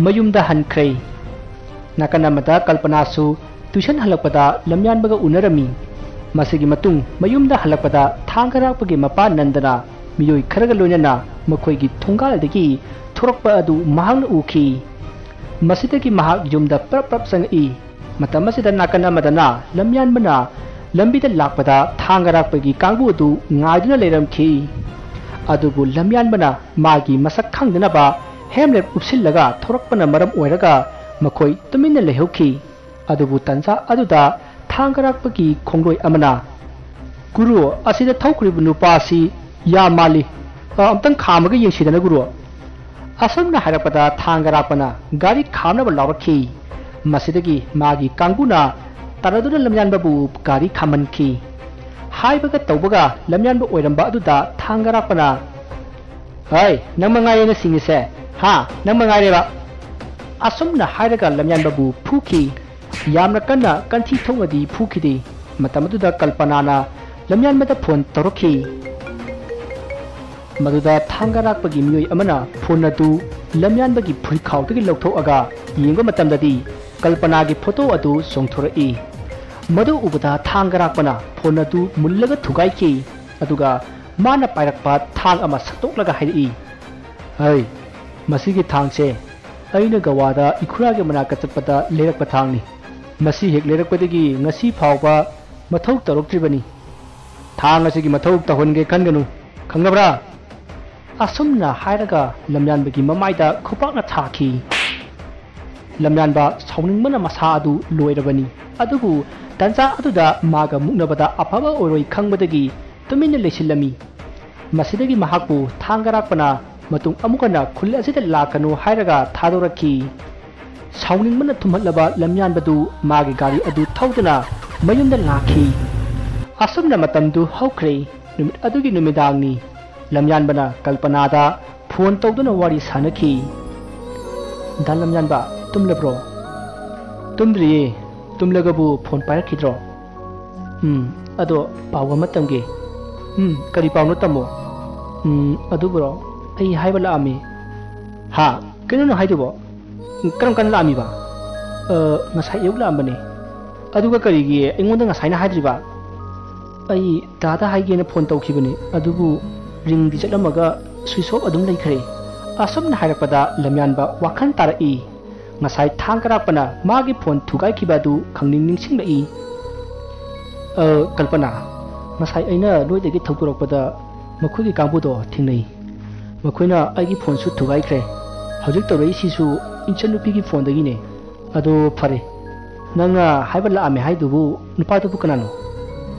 ꯃꯌꯨꯝꯗ ꯍꯟꯈ꯭ꯔꯦ꯫ ꯅꯥꯀꯟ ꯑꯃꯗ ꯀꯜꯄꯅꯥꯁꯨ ꯇ꯭ꯌꯨꯁꯟ ꯍꯜꯂꯛꯄꯗ ꯂꯝꯌꯥꯟꯕꯒ ꯎꯅꯔꯝꯃꯤ꯫ ꯃꯁꯤꯒꯤ ꯃꯇꯨꯡ ꯃꯌꯨꯝꯗ ꯍꯜꯂꯛꯄꯗ ꯊꯥꯡꯒꯔꯥꯛꯄꯒꯤ ꯃꯄꯥ ꯅꯟꯗꯅ ꯃꯤꯑꯣꯏ ꯈꯔꯒ ꯂꯣꯏꯅꯅ ꯃꯈꯣꯏꯒꯤ ꯊꯣꯡꯒꯥꯜꯗꯒꯤ ꯊꯣꯔꯛꯄ ꯑꯗꯨ ꯃꯍꯥꯛꯅ ꯎꯈꯤ꯫ ꯃꯁꯤꯗꯒꯤ ꯃꯍꯥꯛ ꯌꯨꯝꯗ ꯄ꯭ꯔꯞ ꯄ꯭ꯔꯞ ꯆꯪꯉꯛꯏ꯫ ꯃꯇꯝ ꯑꯁꯤꯗ ꯅꯥꯀꯟ ꯑꯃꯗꯅ ꯂꯝꯌꯥꯟꯕꯅ ꯂꯝꯕꯤꯗ ꯂꯥꯛꯄꯗ ꯊꯥꯡꯒꯔꯥꯛꯄꯒꯤ ꯀꯥꯡꯕꯨ ꯑꯗꯨ ꯉꯥꯏꯗꯨꯅ ꯂꯩꯔꯝꯈꯤ꯫ ꯑꯗꯨꯕꯨ ꯂꯝꯌꯥꯟꯕꯅ ꯃꯥꯒꯤ ꯃꯁꯛ ꯈꯪꯗꯅꯕ ꯍꯦꯝꯂꯦꯠ ꯎꯞꯁꯤꯜꯂꯒ ꯊꯣꯔꯛꯄꯅ ꯃꯔꯝ ꯑꯣꯏꯔꯒ ꯃꯈꯣꯏ ꯇꯨꯃꯤꯟꯅ ꯂꯩꯍꯧꯈꯤ꯫ ꯑꯗꯨꯕꯨ ꯇꯟꯖꯥ ꯑꯗꯨꯗ ꯊꯥꯡꯒꯔꯥꯛꯄꯒꯤ ꯈꯣꯡꯂꯣꯏ ꯑꯃꯅ, "ꯒꯨꯔꯨ, ꯑꯁꯤꯗ ꯊꯧꯈ꯭ꯔꯤꯕ ꯅꯨꯄꯥ ꯑꯁꯤ ꯌꯥꯝ ꯃꯥꯜꯂꯤ꯫ ꯑ, ꯑꯝꯇꯪ ꯈꯥꯝꯃꯒ ꯌꯦꯡꯁꯤꯗꯅ, ꯒꯨꯔꯨ"꯫ ꯑꯁꯨꯝꯅ ꯍꯥꯏꯔꯛꯄꯗ ꯊꯥꯡꯒꯔꯥꯛꯄꯅ ꯒꯥꯔꯤ ꯈꯥꯝꯅꯕ ꯂꯥꯎꯔꯛꯈꯤ꯫ ꯃꯁꯤꯗꯒꯤ ꯃꯥꯒꯤ ꯀꯥꯡꯕꯨꯅ ꯇꯥꯟꯅꯗꯨꯅ ꯂꯝꯌꯥꯟꯕꯕꯨ ꯒꯥꯔꯤ ꯈꯥꯝꯍꯟꯈꯤ꯫ ꯍꯥꯏꯕꯒ ꯇꯧꯕꯒ ꯂꯝꯌꯥꯟꯕ ꯑꯣꯏꯔꯝꯕ ꯑꯗꯨꯗ ꯊꯥꯡꯒꯔꯥꯛꯄꯅ, "ꯍꯩ, ꯅꯪ ꯃꯉꯥꯏꯔꯦꯅ ꯁꯤꯡꯉꯤꯁꯦ, ꯍꯥ? ꯅꯪ ꯃꯉꯥꯏꯔꯦꯕ"꯫ ꯑꯁꯨꯝꯅ ꯍꯥꯏꯔꯒ ꯂꯝꯌꯥꯟꯕꯕꯨ ꯐꯨꯈꯤ꯫ ꯌꯥꯝꯅ ꯀꯟꯅ ꯀꯟꯊꯤ ꯊꯣꯛꯅꯗꯤ ꯐꯨꯈꯤꯗꯦ꯫ ꯃꯇꯝ ꯑꯗꯨꯗ ꯀꯜꯄꯅꯥꯅ ꯂꯝꯌꯥꯟꯕꯗ ꯐꯣꯟ ꯇꯧꯔꯛꯈꯤ꯫ ꯃꯗꯨꯗ ꯊꯥꯡꯒꯔꯥꯛꯄꯒꯤ ꯃꯤꯑꯣꯏ ꯑꯃꯅ ꯐꯣꯟ ꯑꯗꯨ ꯂꯝꯌꯥꯟꯕꯒꯤ ꯐꯨꯔꯤꯠꯈꯥꯎꯗꯒꯤ ꯂꯧꯊꯣꯛꯑꯒ ꯌꯦꯡꯕ ꯃꯇꯝꯗꯗꯤ ꯀꯜꯄꯅꯥꯒꯤ ꯐꯣꯇꯣ ꯑꯗꯨ ꯆꯣꯡꯊꯣꯔꯛꯏ꯫ ꯃꯗꯨ ꯎꯕꯗ ꯊꯥꯡꯒꯔꯥꯛꯄꯅ ꯐꯣꯟ ꯑꯗꯨ ꯃꯨꯜꯂꯒ ꯊꯨꯒꯥꯏꯈꯤ꯫ ꯑꯗꯨꯒ ꯃꯥꯅ ꯄꯥꯏꯔꯛꯄ ꯊꯥꯡ ꯑꯃ ꯁꯠꯇꯣꯛꯂꯒ ꯍꯥꯏꯔꯛꯏ, "ꯍꯩ, ꯃꯁꯤꯒꯤ ꯊꯥꯡꯁꯦ ꯑꯩꯅ ꯒꯋꯥꯗ ꯏꯈꯨꯔꯥꯒꯤ ꯃꯅꯥꯛꯇ ꯆꯠꯄꯗ ꯂꯩꯔꯛꯄ ꯊꯥꯡꯅꯤ꯫ ꯃꯁꯤ ꯍꯦꯛ ꯂꯩꯔꯛꯄꯗꯒꯤ ꯉꯁꯤ ꯐꯥꯎꯕ ꯃꯊꯧ ꯇꯧꯔꯛꯇ꯭ꯔꯤꯕꯅꯤ꯫ ꯊꯥꯡ ꯑꯁꯤꯒꯤ ꯃꯊꯧ ꯇꯧꯍꯟꯒꯦ ꯈꯟꯒꯅꯨ, ꯈꯪꯂꯕ꯭ꯔꯥ?" ꯑꯁꯨꯝꯅ ꯍꯥꯏꯔꯒ ꯂꯝꯌꯥꯟꯕꯒꯤ ꯃꯃꯥꯏꯗ ꯈꯨꯄꯥꯛꯅ ꯊꯥꯈꯤ꯫ ꯂꯝꯌꯥꯟꯕ ꯁꯥꯎꯅꯤꯡꯕꯅ ꯃꯁꯥ ꯑꯗꯨ ꯂꯣꯏꯔꯕꯅꯤ꯫ ꯑꯗꯨꯕꯨ ꯇꯟꯖꯥ ꯑꯗꯨꯗ ꯃꯥꯒ ꯃꯨꯛꯅꯕꯗ ꯑꯐꯕ ꯑꯣꯏꯔꯣꯏ ꯈꯪꯕꯗꯒꯤ ꯇꯨꯃꯤꯟꯅ ꯂꯩꯁꯤꯜꯂꯝꯃꯤ꯫ ꯃꯁꯤꯗꯒꯤ ꯃꯍꯥꯛꯄꯨ ꯊꯥꯡꯒꯔꯥꯛꯄꯅ ꯃꯇꯨꯡ ꯑꯃꯨꯛ ꯍꯟꯅ ꯈꯨꯜ ꯑꯁꯤꯗ ꯂꯥꯛꯀꯅꯨ ꯍꯥꯏꯔꯒ ꯊꯥꯗꯣꯔꯛꯈꯤ꯫ ꯁꯥꯎꯅꯤꯡꯕꯅ ꯊꯨꯝꯍꯠꯂꯕ ꯂꯝꯌꯥꯟꯕꯗꯨ ꯃꯥꯒꯤ ꯒꯥꯔꯤ ꯑꯗꯨ ꯊꯧꯗꯨꯅ ꯃꯌꯨꯝꯗ ꯂꯥꯛꯈꯤ꯫ ꯑꯁꯨꯝꯅ ꯃꯇꯝꯗꯨ ꯍꯧꯈ꯭ꯔꯦ꯫ ꯅꯨꯃꯤꯠ ꯑꯗꯨꯒꯤ ꯅꯨꯃꯤꯗꯥꯡꯅꯤ꯫ ꯂꯝꯌꯥꯟꯕꯅ ꯀꯜꯄꯅꯥꯗ ꯐꯣꯟ ꯇꯧꯗꯨꯅ ꯋꯥꯔꯤ ꯁꯥꯟꯅꯈꯤ꯫ "ꯗꯥ ꯂꯝꯌꯥꯟꯕ, ꯇꯨꯝꯂꯕ꯭ꯔꯣ?" "ꯇꯨꯝꯗ꯭ꯔꯤꯌꯦ꯫ ꯇꯨꯝꯂꯒꯕꯨ ꯐꯣꯟ ꯄꯥꯏꯔꯛꯈꯤꯗ꯭ꯔꯣ?" "ꯎꯝ, ꯑꯗꯣ ꯄꯥꯎ ꯑꯃ ꯇꯝꯒꯦ꯫" "ꯎꯝ, ꯀꯔꯤ ꯄꯥꯎꯅꯣ ꯇꯝꯃꯣ꯫" "ꯎꯝ, ꯑꯗꯨꯕꯨꯔꯣ, ꯑꯩ ꯍꯥꯏꯕ ꯂꯥꯛꯑꯝꯃꯤ꯫" "ꯍꯥ? ꯀꯩꯅꯣ ꯅꯪ ꯍꯥꯏꯗꯨꯕꯣ? ꯀꯔꯝ ꯀꯥꯟꯗ ꯂꯥꯛꯑꯝꯃꯤꯕ?" "ꯑ, ꯉꯁꯥꯏ ꯑꯌꯨꯛ ꯂꯥꯛꯑꯝꯕꯅꯦ꯫" "ꯑꯗꯨꯒ ꯀꯔꯤꯒꯤ ꯑꯩꯉꯣꯟꯗ ꯉꯁꯥꯏꯅ ꯍꯥꯏꯗ꯭ꯔꯤꯕ?" "ꯑꯩ ꯗꯥꯗ ꯍꯥꯏꯒꯦꯅ ꯐꯣꯟ ꯇꯧꯈꯤꯕꯅꯤ, ꯑꯗꯨꯕꯨ ꯔꯤꯡꯗꯤ ꯆꯠꯂꯝꯃꯒ ꯁ꯭ꯋꯤꯆ ꯑꯣꯐ ꯑꯗꯨꯝ ꯂꯩꯈ꯭ꯔꯦ꯫" ꯑꯁꯨꯝꯅ ꯍꯥꯏꯔꯛꯄꯗ ꯂꯝꯌꯥꯟꯕ ꯋꯥꯈꯜ ꯇꯥꯔꯛꯏ꯫ ꯉꯁꯥꯏ ꯊꯥꯡ ꯀꯔꯥꯛꯄꯅ ꯃꯥꯒꯤ ꯐꯣꯟ ꯊꯨꯒꯥꯏꯈꯤꯕ ꯑꯗꯨ ꯈꯪꯅꯤꯡ ꯅꯤꯡꯁꯤꯡꯂꯛꯏ꯫ "ꯑ, ꯀꯜꯄꯅꯥ, ꯉꯁꯥꯏ ꯑꯩꯅ ꯅꯣꯏꯗꯒꯤ ꯊꯧꯗꯣꯔꯛꯄꯗ ꯃꯈꯣꯏꯒꯤ ꯀꯥꯡꯕꯨꯗꯣ ꯊꯦꯡꯅꯩ꯫ ꯃꯈꯣꯏꯅ ꯑꯩꯒꯤ ꯐꯣꯟꯁꯨ ꯊꯨꯒꯥꯏꯈ꯭ꯔꯦ꯫ ꯍꯧꯖꯤꯛ ꯇꯧꯔꯛꯏꯁꯤꯁꯨ ꯏꯆꯟꯅꯨꯄꯤꯒꯤ ꯐꯣꯟꯗꯒꯤꯅꯦ꯫ ꯑꯗꯣ ꯐꯔꯦ, ꯅꯪꯅ ꯍꯥꯏꯕ ꯂꯥꯛꯑꯝꯃꯦ ꯍꯥꯏꯗꯨꯕꯨ ꯅꯨꯄꯥꯗꯨꯕꯨ ꯀꯅꯥꯅꯣ?"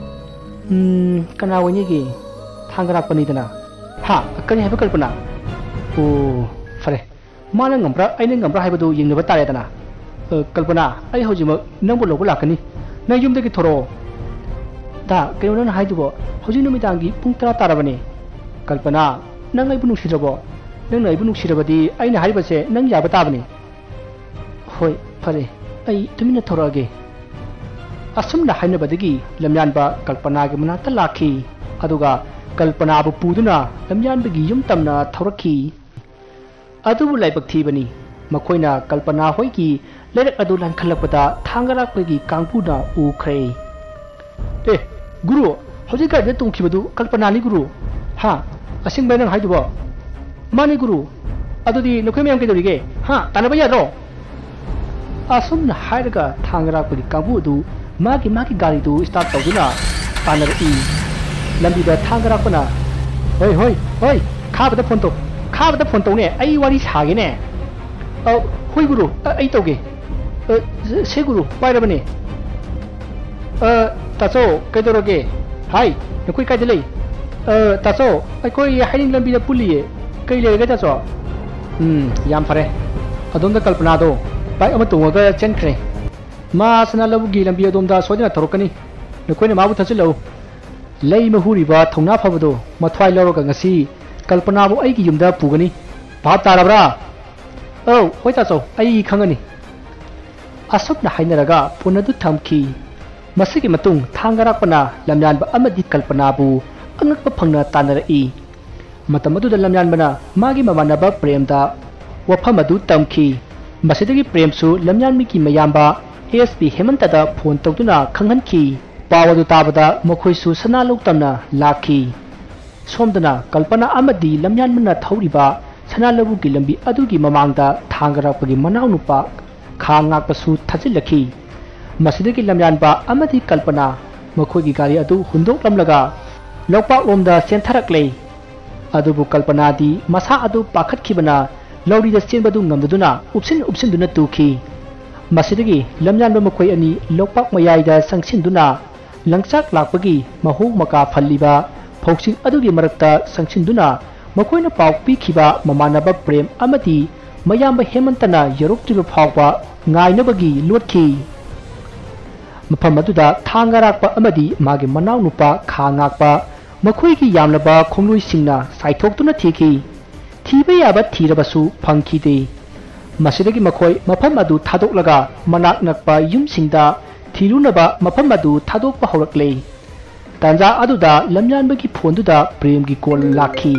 "ꯎꯝ, ꯀꯅꯥ ꯑꯣꯏꯅꯤꯒꯦ? ꯊꯥꯡꯒꯔꯥꯛꯄꯅꯤꯗꯅ꯫" "ꯍꯥ? ꯀꯔꯤ ꯍꯥꯏꯕ, ꯀꯜꯄꯅꯥ?" "ꯑꯣ, ꯐꯔꯦ꯫ ꯃꯥꯅ ꯉꯝꯕ꯭ꯔꯥ, ꯑꯩꯅ ꯉꯝꯕ꯭ꯔꯥ ꯍꯥꯏꯕꯗꯨ ꯌꯦꯡꯅꯕ ꯇꯥꯔꯦꯗꯅ꯫ ꯑ, ꯀꯜꯄꯅꯥ, ꯑꯩ ꯍꯧꯖꯤꯛꯃꯛ ꯅꯪꯕꯨ ꯂꯧꯕ ꯂꯥꯛꯀꯅꯤ꯫ ꯅꯪ ꯌꯨꯝꯗꯒꯤ ꯊꯣꯔꯛꯑꯣ꯫" "ꯗꯥ, ꯀꯩꯅꯣ ꯅꯪꯅ ꯍꯥꯏꯗꯨꯕꯣ? ꯍꯧꯖꯤꯛ ꯅꯨꯃꯤꯗꯥꯡꯒꯤ ꯄꯨꯡ ꯇꯔꯥ ꯇꯥꯔꯕꯅꯦ꯫" "ꯀꯜꯄꯅꯥ, ꯅꯪ ꯑꯩꯕꯨ ꯅꯨꯡꯁꯤꯗ꯭ꯔꯕꯣ? ꯅꯪꯅ ꯑꯩꯕꯨ ꯅꯨꯡꯁꯤꯔꯕꯗꯤ ꯑꯩꯅ ꯍꯥꯏꯔꯤꯕꯁꯦ ꯅꯪ ꯌꯥꯕ ꯇꯥꯕꯅꯤ꯫" "ꯍꯣꯏ, ꯐꯔꯦ, ꯑꯩ ꯇꯨꯃꯤꯟꯅ ꯊꯣꯔꯛꯑꯒꯦ꯫" ꯑꯁꯨꯝꯅ ꯍꯥꯏꯅꯕꯗꯒꯤ ꯂꯝꯌꯥꯟꯕ ꯀꯜꯄꯅꯥꯒꯤ ꯃꯅꯥꯛꯇ ꯂꯥꯛꯈꯤ꯫ ꯑꯗꯨꯒ ꯀꯜꯄꯅꯥꯕꯨ ꯄꯨꯗꯨꯅ ꯂꯝꯌꯥꯟꯕꯒꯤ ꯌꯨꯝ ꯇꯝꯅ ꯊꯧꯔꯛꯈꯤ꯫ ꯑꯗꯨꯕꯨ ꯂꯥꯏꯕꯛ ꯊꯤꯕꯅꯤ, ꯃꯈꯣꯏꯅ ꯀꯜꯄꯅꯥ ꯍꯣꯏꯒꯤ ꯂꯩꯔꯛ ꯑꯗꯨ ꯂꯥꯟꯈꯠꯂꯛꯄꯗ ꯊꯥꯡꯒꯔꯥꯛꯄꯒꯤ ꯀꯥꯡꯕꯨꯅ ꯎꯈ꯭ꯔꯦ꯫ "ꯑꯦ, ꯒꯨꯔꯨ, ꯍꯧꯖꯤꯛ ꯒꯥꯔꯤꯗ ꯇꯣꯡꯈꯤꯕꯗꯨ ꯀꯜꯄꯅꯥꯅꯤ, ꯒꯨꯔꯨ꯫" "ꯍꯥ? ꯑꯁꯦꯡꯕ ꯅꯪ ꯍꯥꯏꯗꯨꯕꯣ?" "ꯃꯥꯅꯤ, ꯒꯨꯔꯨ꯫ ꯑꯗꯨꯗꯤ ꯅꯈꯣꯏ ꯃꯌꯥꯝ ꯀꯩꯗꯧꯔꯤꯒꯦ? ꯍꯥ? ꯇꯥꯟꯅꯕ ꯌꯥꯗ꯭ꯔꯣ?" ꯑꯁꯨꯝꯅ ꯍꯥꯏꯔꯒ ꯊꯥꯡꯒꯔꯥꯛꯄꯒꯤ ꯀꯥꯡꯕꯨ ꯑꯗꯨ ꯃꯥꯒꯤ ꯃꯥꯒꯤ ꯒꯥꯔꯤꯗꯨ start ꯇꯧꯗꯨꯅ ꯇꯥꯟꯅꯔꯛꯏ꯫ ꯂꯝꯕꯤꯗ ꯊꯥꯡꯒꯔꯥꯛꯄꯅ, "ꯍꯣꯏ, ꯍꯣꯏ, ꯍꯣꯏ, ꯈꯥꯕꯗ ꯐꯣꯟ ꯇꯧ꯫ ꯈꯥꯕꯗ ꯐꯣꯟ ꯇꯧꯅꯦ, ꯑꯩ ꯋꯥꯔꯤ ꯁꯥꯒꯦꯅꯦ꯫ ꯑ, ꯍꯣꯏ ꯒꯨꯔꯨ, ꯑ, ꯑꯩ ꯇꯧꯒꯦ꯫ ꯑ, ꯁꯦ ꯒꯨꯔꯨ, ꯄꯥꯏꯔꯕꯅꯦ꯫ ꯑ, ꯇꯥꯆꯧ, ꯀꯩꯗꯧꯔꯒꯦ? ꯍꯥꯏ, ꯅꯈꯣꯏ ꯀꯥꯏꯗ ꯂꯩ? ꯑ, ꯇꯥꯆꯧ, ꯑꯩꯈꯣꯏ ꯍꯩꯔꯤꯡ ꯂꯝꯕꯤꯗ ꯄꯨꯜꯂꯤꯌꯦ꯫ ꯀꯩ ꯂꯩꯔꯒꯦ ꯇꯥꯆꯧ? ꯎꯝ, ꯌꯥꯝ ꯐꯔꯦ꯫ ꯑꯗꯣꯝꯗ ꯀꯜꯄꯅꯥꯗꯣ ꯕꯥꯏꯛ ꯑꯃ ꯇꯣꯡꯉꯒ ꯆꯦꯟꯈ꯭ꯔꯦ꯫ ꯃꯥ ꯁꯅꯥ ꯂꯧꯕꯨꯛꯀꯤ ꯂꯝꯕꯤ ꯑꯗꯣꯝꯗ ꯁꯣꯏꯗꯅ ꯊꯧꯔꯛꯀꯅꯤ꯫ ꯅꯈꯣꯏꯅ ꯃꯥꯕꯨ ꯊꯥꯖꯤꯜꯂꯛꯎ꯫ ꯂꯩꯃ ꯍꯨꯔꯤꯕ ꯊꯧꯅꯥ ꯐꯕꯗꯣ ꯃꯊ꯭ꯋꯥꯏ ꯂꯧꯔꯒ ꯉꯁꯤ ꯀꯜꯄꯅꯥꯕꯨ ꯑꯩꯒꯤ ꯌꯨꯝꯗ ꯄꯨꯒꯅꯤ꯫ ꯚꯥꯞ ꯇꯥꯔꯕ꯭ꯔꯥ? ꯑꯧ, ꯍꯣꯏ ꯇꯥꯆꯧ, ꯑꯩ ꯈꯪꯒꯅꯤ꯫ ꯑꯁꯨꯝꯅ ꯍꯥꯏꯅꯔꯒ ꯐꯣꯟ ꯑꯗꯨ ꯊꯝꯈꯤ꯫ ꯃꯁꯤꯒꯤ ꯃꯇꯨꯡ ꯊꯥꯡꯒꯔꯥꯛꯄꯅ ꯂꯝꯌꯥꯟꯕ ꯑꯃꯗꯤ ꯀꯜꯄꯅꯥꯕꯨ ꯑꯉꯛꯄ ꯐꯪꯅ ꯇꯥꯟꯅꯔꯛꯏ꯫ ꯃꯇꯝ ꯑꯗꯨꯗ ꯂꯝꯌꯥꯟꯕꯅ ꯃꯥꯒꯤ ꯃꯃꯥꯟꯅꯕ ꯄ꯭ꯔꯦꯝꯗ ꯋꯥꯐꯝ ꯑꯗꯨ ꯇꯝꯈꯤ꯫ ꯃꯁꯤꯗꯒꯤ ꯄ꯭ꯔꯦꯝꯁꯨ ꯂꯝꯌꯥꯟꯕꯒꯤ ꯃꯌꯥꯝꯕ ꯑꯦꯁ ꯄꯤ ꯍꯦꯃꯟꯇꯗ ꯐꯣꯟ ꯇꯧꯗꯨꯅ ꯈꯪꯍꯟꯈꯤ꯫ ꯄꯥꯎ ꯑꯗꯨ ꯇꯥꯕꯗ ꯃꯈꯣꯏꯁꯨ ꯁꯅꯥ ꯂꯧ ꯇꯝꯅ ꯂꯥꯛꯈꯤ꯫ ꯁꯣꯝꯗꯅ ꯀꯜꯄꯅꯥ ꯑꯃꯗꯤ ꯂꯝꯌꯥꯟꯕꯅ ꯊꯧꯔꯤꯕ ꯁꯅꯥ ꯂꯧꯕꯨꯛꯀꯤ ꯂꯝꯕꯤ ꯑꯗꯨꯒꯤ ꯃꯃꯥꯡꯗ ꯊꯥꯡꯒꯔꯥꯛꯄꯒꯤ ꯃꯅꯥꯎꯅꯨꯄꯥ ꯈꯥ ꯉꯥꯛꯄꯁꯨ ꯊꯥꯖꯤꯜꯂꯛꯈꯤ꯫ ꯃꯁꯤꯗꯒꯤ ꯂꯝꯌꯥꯟꯕ ꯑꯃꯗꯤ ꯀꯜꯄꯅꯥ ꯃꯈꯣꯏꯒꯤ ꯒꯥꯔꯤ ꯑꯗꯨ ꯍꯨꯟꯗꯣꯛꯂꯝꯂꯒ ꯂꯣꯛꯄꯥꯛꯂꯣꯝꯗ ꯆꯦꯟꯊꯔꯛꯂꯦ꯫ ꯑꯗꯨꯕꯨ ꯀꯜꯄꯅꯥꯗꯤ ꯃꯁꯥ ꯑꯗꯨ ꯄꯥꯈꯠꯈꯤꯕꯅ ꯂꯧꯔꯤꯗ ꯆꯦꯟꯕꯗꯨ ꯉꯝꯗꯗꯨꯅ ꯎꯞꯁꯤꯟ ꯎꯞꯁꯤꯟꯗꯨꯅ ꯇꯨꯈꯤ꯫ ꯃꯁꯤꯗꯒꯤ ꯂꯝꯌꯥꯟꯕ ꯃꯈꯣꯏ ꯑꯅꯤ ꯂꯣꯛꯄꯥꯛ ꯃꯌꯥꯏꯗ ꯆꯪꯁꯤꯟꯗꯨꯅ ꯂꯪꯆꯥꯛ ꯂꯥꯛꯄꯒꯤ ꯃꯍꯣꯡ ꯃꯀꯥ ꯐꯜꯂꯤꯕ ꯐꯧꯁꯤꯡ ꯑꯗꯨꯒꯤ ꯃꯔꯛꯇ ꯆꯪꯁꯤꯟꯗꯨꯅ ꯃꯈꯣꯏꯅ ꯄꯥꯎ ꯄꯤꯈꯤꯕ ꯃꯃꯥꯟꯅꯕ ꯄ꯭ꯔꯦꯝ ꯑꯃꯗꯤ ꯃꯌꯥꯝꯕ ꯍꯦꯃꯟꯇꯅ ꯌꯧꯔꯛꯇ꯭ꯔꯤꯕ ꯐꯥꯎꯕ ꯉꯥꯏꯅꯕꯒꯤ ꯂꯣꯠꯈꯤ꯫ ꯃꯐꯝ ꯑꯗꯨꯗ ꯊꯥꯡꯒꯔꯥꯛꯄ ꯑꯃꯗꯤ ꯃꯥꯒꯤ ꯃꯅꯥꯎꯅꯨꯄꯥ ꯈꯥ ꯉꯥꯛꯄ ꯃꯈꯣꯏꯒꯤ ꯌꯥꯝꯂꯕ ꯈꯣꯡꯂꯣꯏꯁꯤꯡꯅ ꯆꯥꯏꯊꯣꯛꯇꯨꯅ ꯊꯤꯈꯤ꯫ ꯊꯤꯕ ꯌꯥꯕ ꯊꯤꯔꯕꯁꯨ ꯐꯪꯈꯤꯗꯦ꯫ ꯃꯁꯤꯗꯒꯤ ꯃꯈꯣꯏ ꯃꯐꯝ ꯑꯗꯨ ꯊꯥꯗꯣꯛꯂꯒ ꯃꯅꯥꯛ ꯅꯛꯄ ꯌꯨꯝꯁꯤꯡꯗ ꯊꯤꯔꯨꯅꯕ ꯃꯐꯝ ꯑꯗꯨ ꯊꯥꯗꯣꯛꯄ ꯍꯧꯔꯛꯂꯦ꯫ ꯇꯥꯟꯖꯥ ꯑꯗꯨꯗ ꯂꯝꯌꯥꯟꯕꯒꯤ ꯐꯣꯟꯗꯨꯗ ꯄ꯭ꯔꯦꯝꯒꯤ ꯀꯣꯜ ꯂꯥꯛꯈꯤ꯫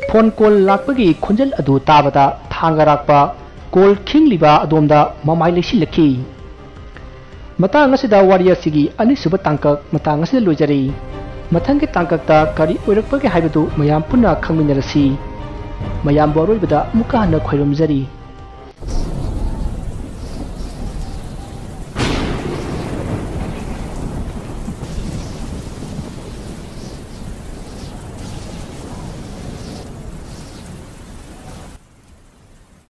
ꯐꯣꯟ ꯀꯣꯜ ꯂꯥꯛꯄꯒꯤ ꯈꯣꯟꯖꯦꯜ ꯑꯗꯨ ꯇꯥꯕꯗ ꯊꯥꯡꯒꯔꯥꯛꯄ ꯀꯣꯜ ꯈꯤꯡꯂꯤꯕ ꯑꯗꯣꯝꯗ ꯃꯃꯥꯏ ꯂꯩꯁꯤꯜꯂꯛꯈꯤ꯫ ꯃꯇꯥꯡ ꯑꯁꯤꯗ ꯋꯥꯔꯤ ꯑꯁꯤꯒꯤ ꯑꯅꯤꯁꯨꯕ ꯇꯥꯡꯀꯛ ꯃꯇꯥꯡ ꯑꯁꯤꯗ ꯂꯣꯏꯖꯔꯤ꯫ ꯃꯊꯪꯒꯤ ꯇꯥꯡꯀꯛꯇ ꯀꯔꯤ ꯑꯣꯏꯔꯛꯄꯒꯦ ꯍꯥꯏꯕꯗꯨ ꯃꯌꯥꯝ ꯄꯨꯟꯅ ꯈꯪꯃꯤꯟꯅꯔꯁꯤ꯫ ꯃꯌꯥꯝꯕꯨ ꯑꯔꯣꯏꯕꯗ ꯑꯃꯨꯛꯀ ꯍꯟꯅ ꯈꯣꯏꯔꯨꯝꯖꯔꯤ꯫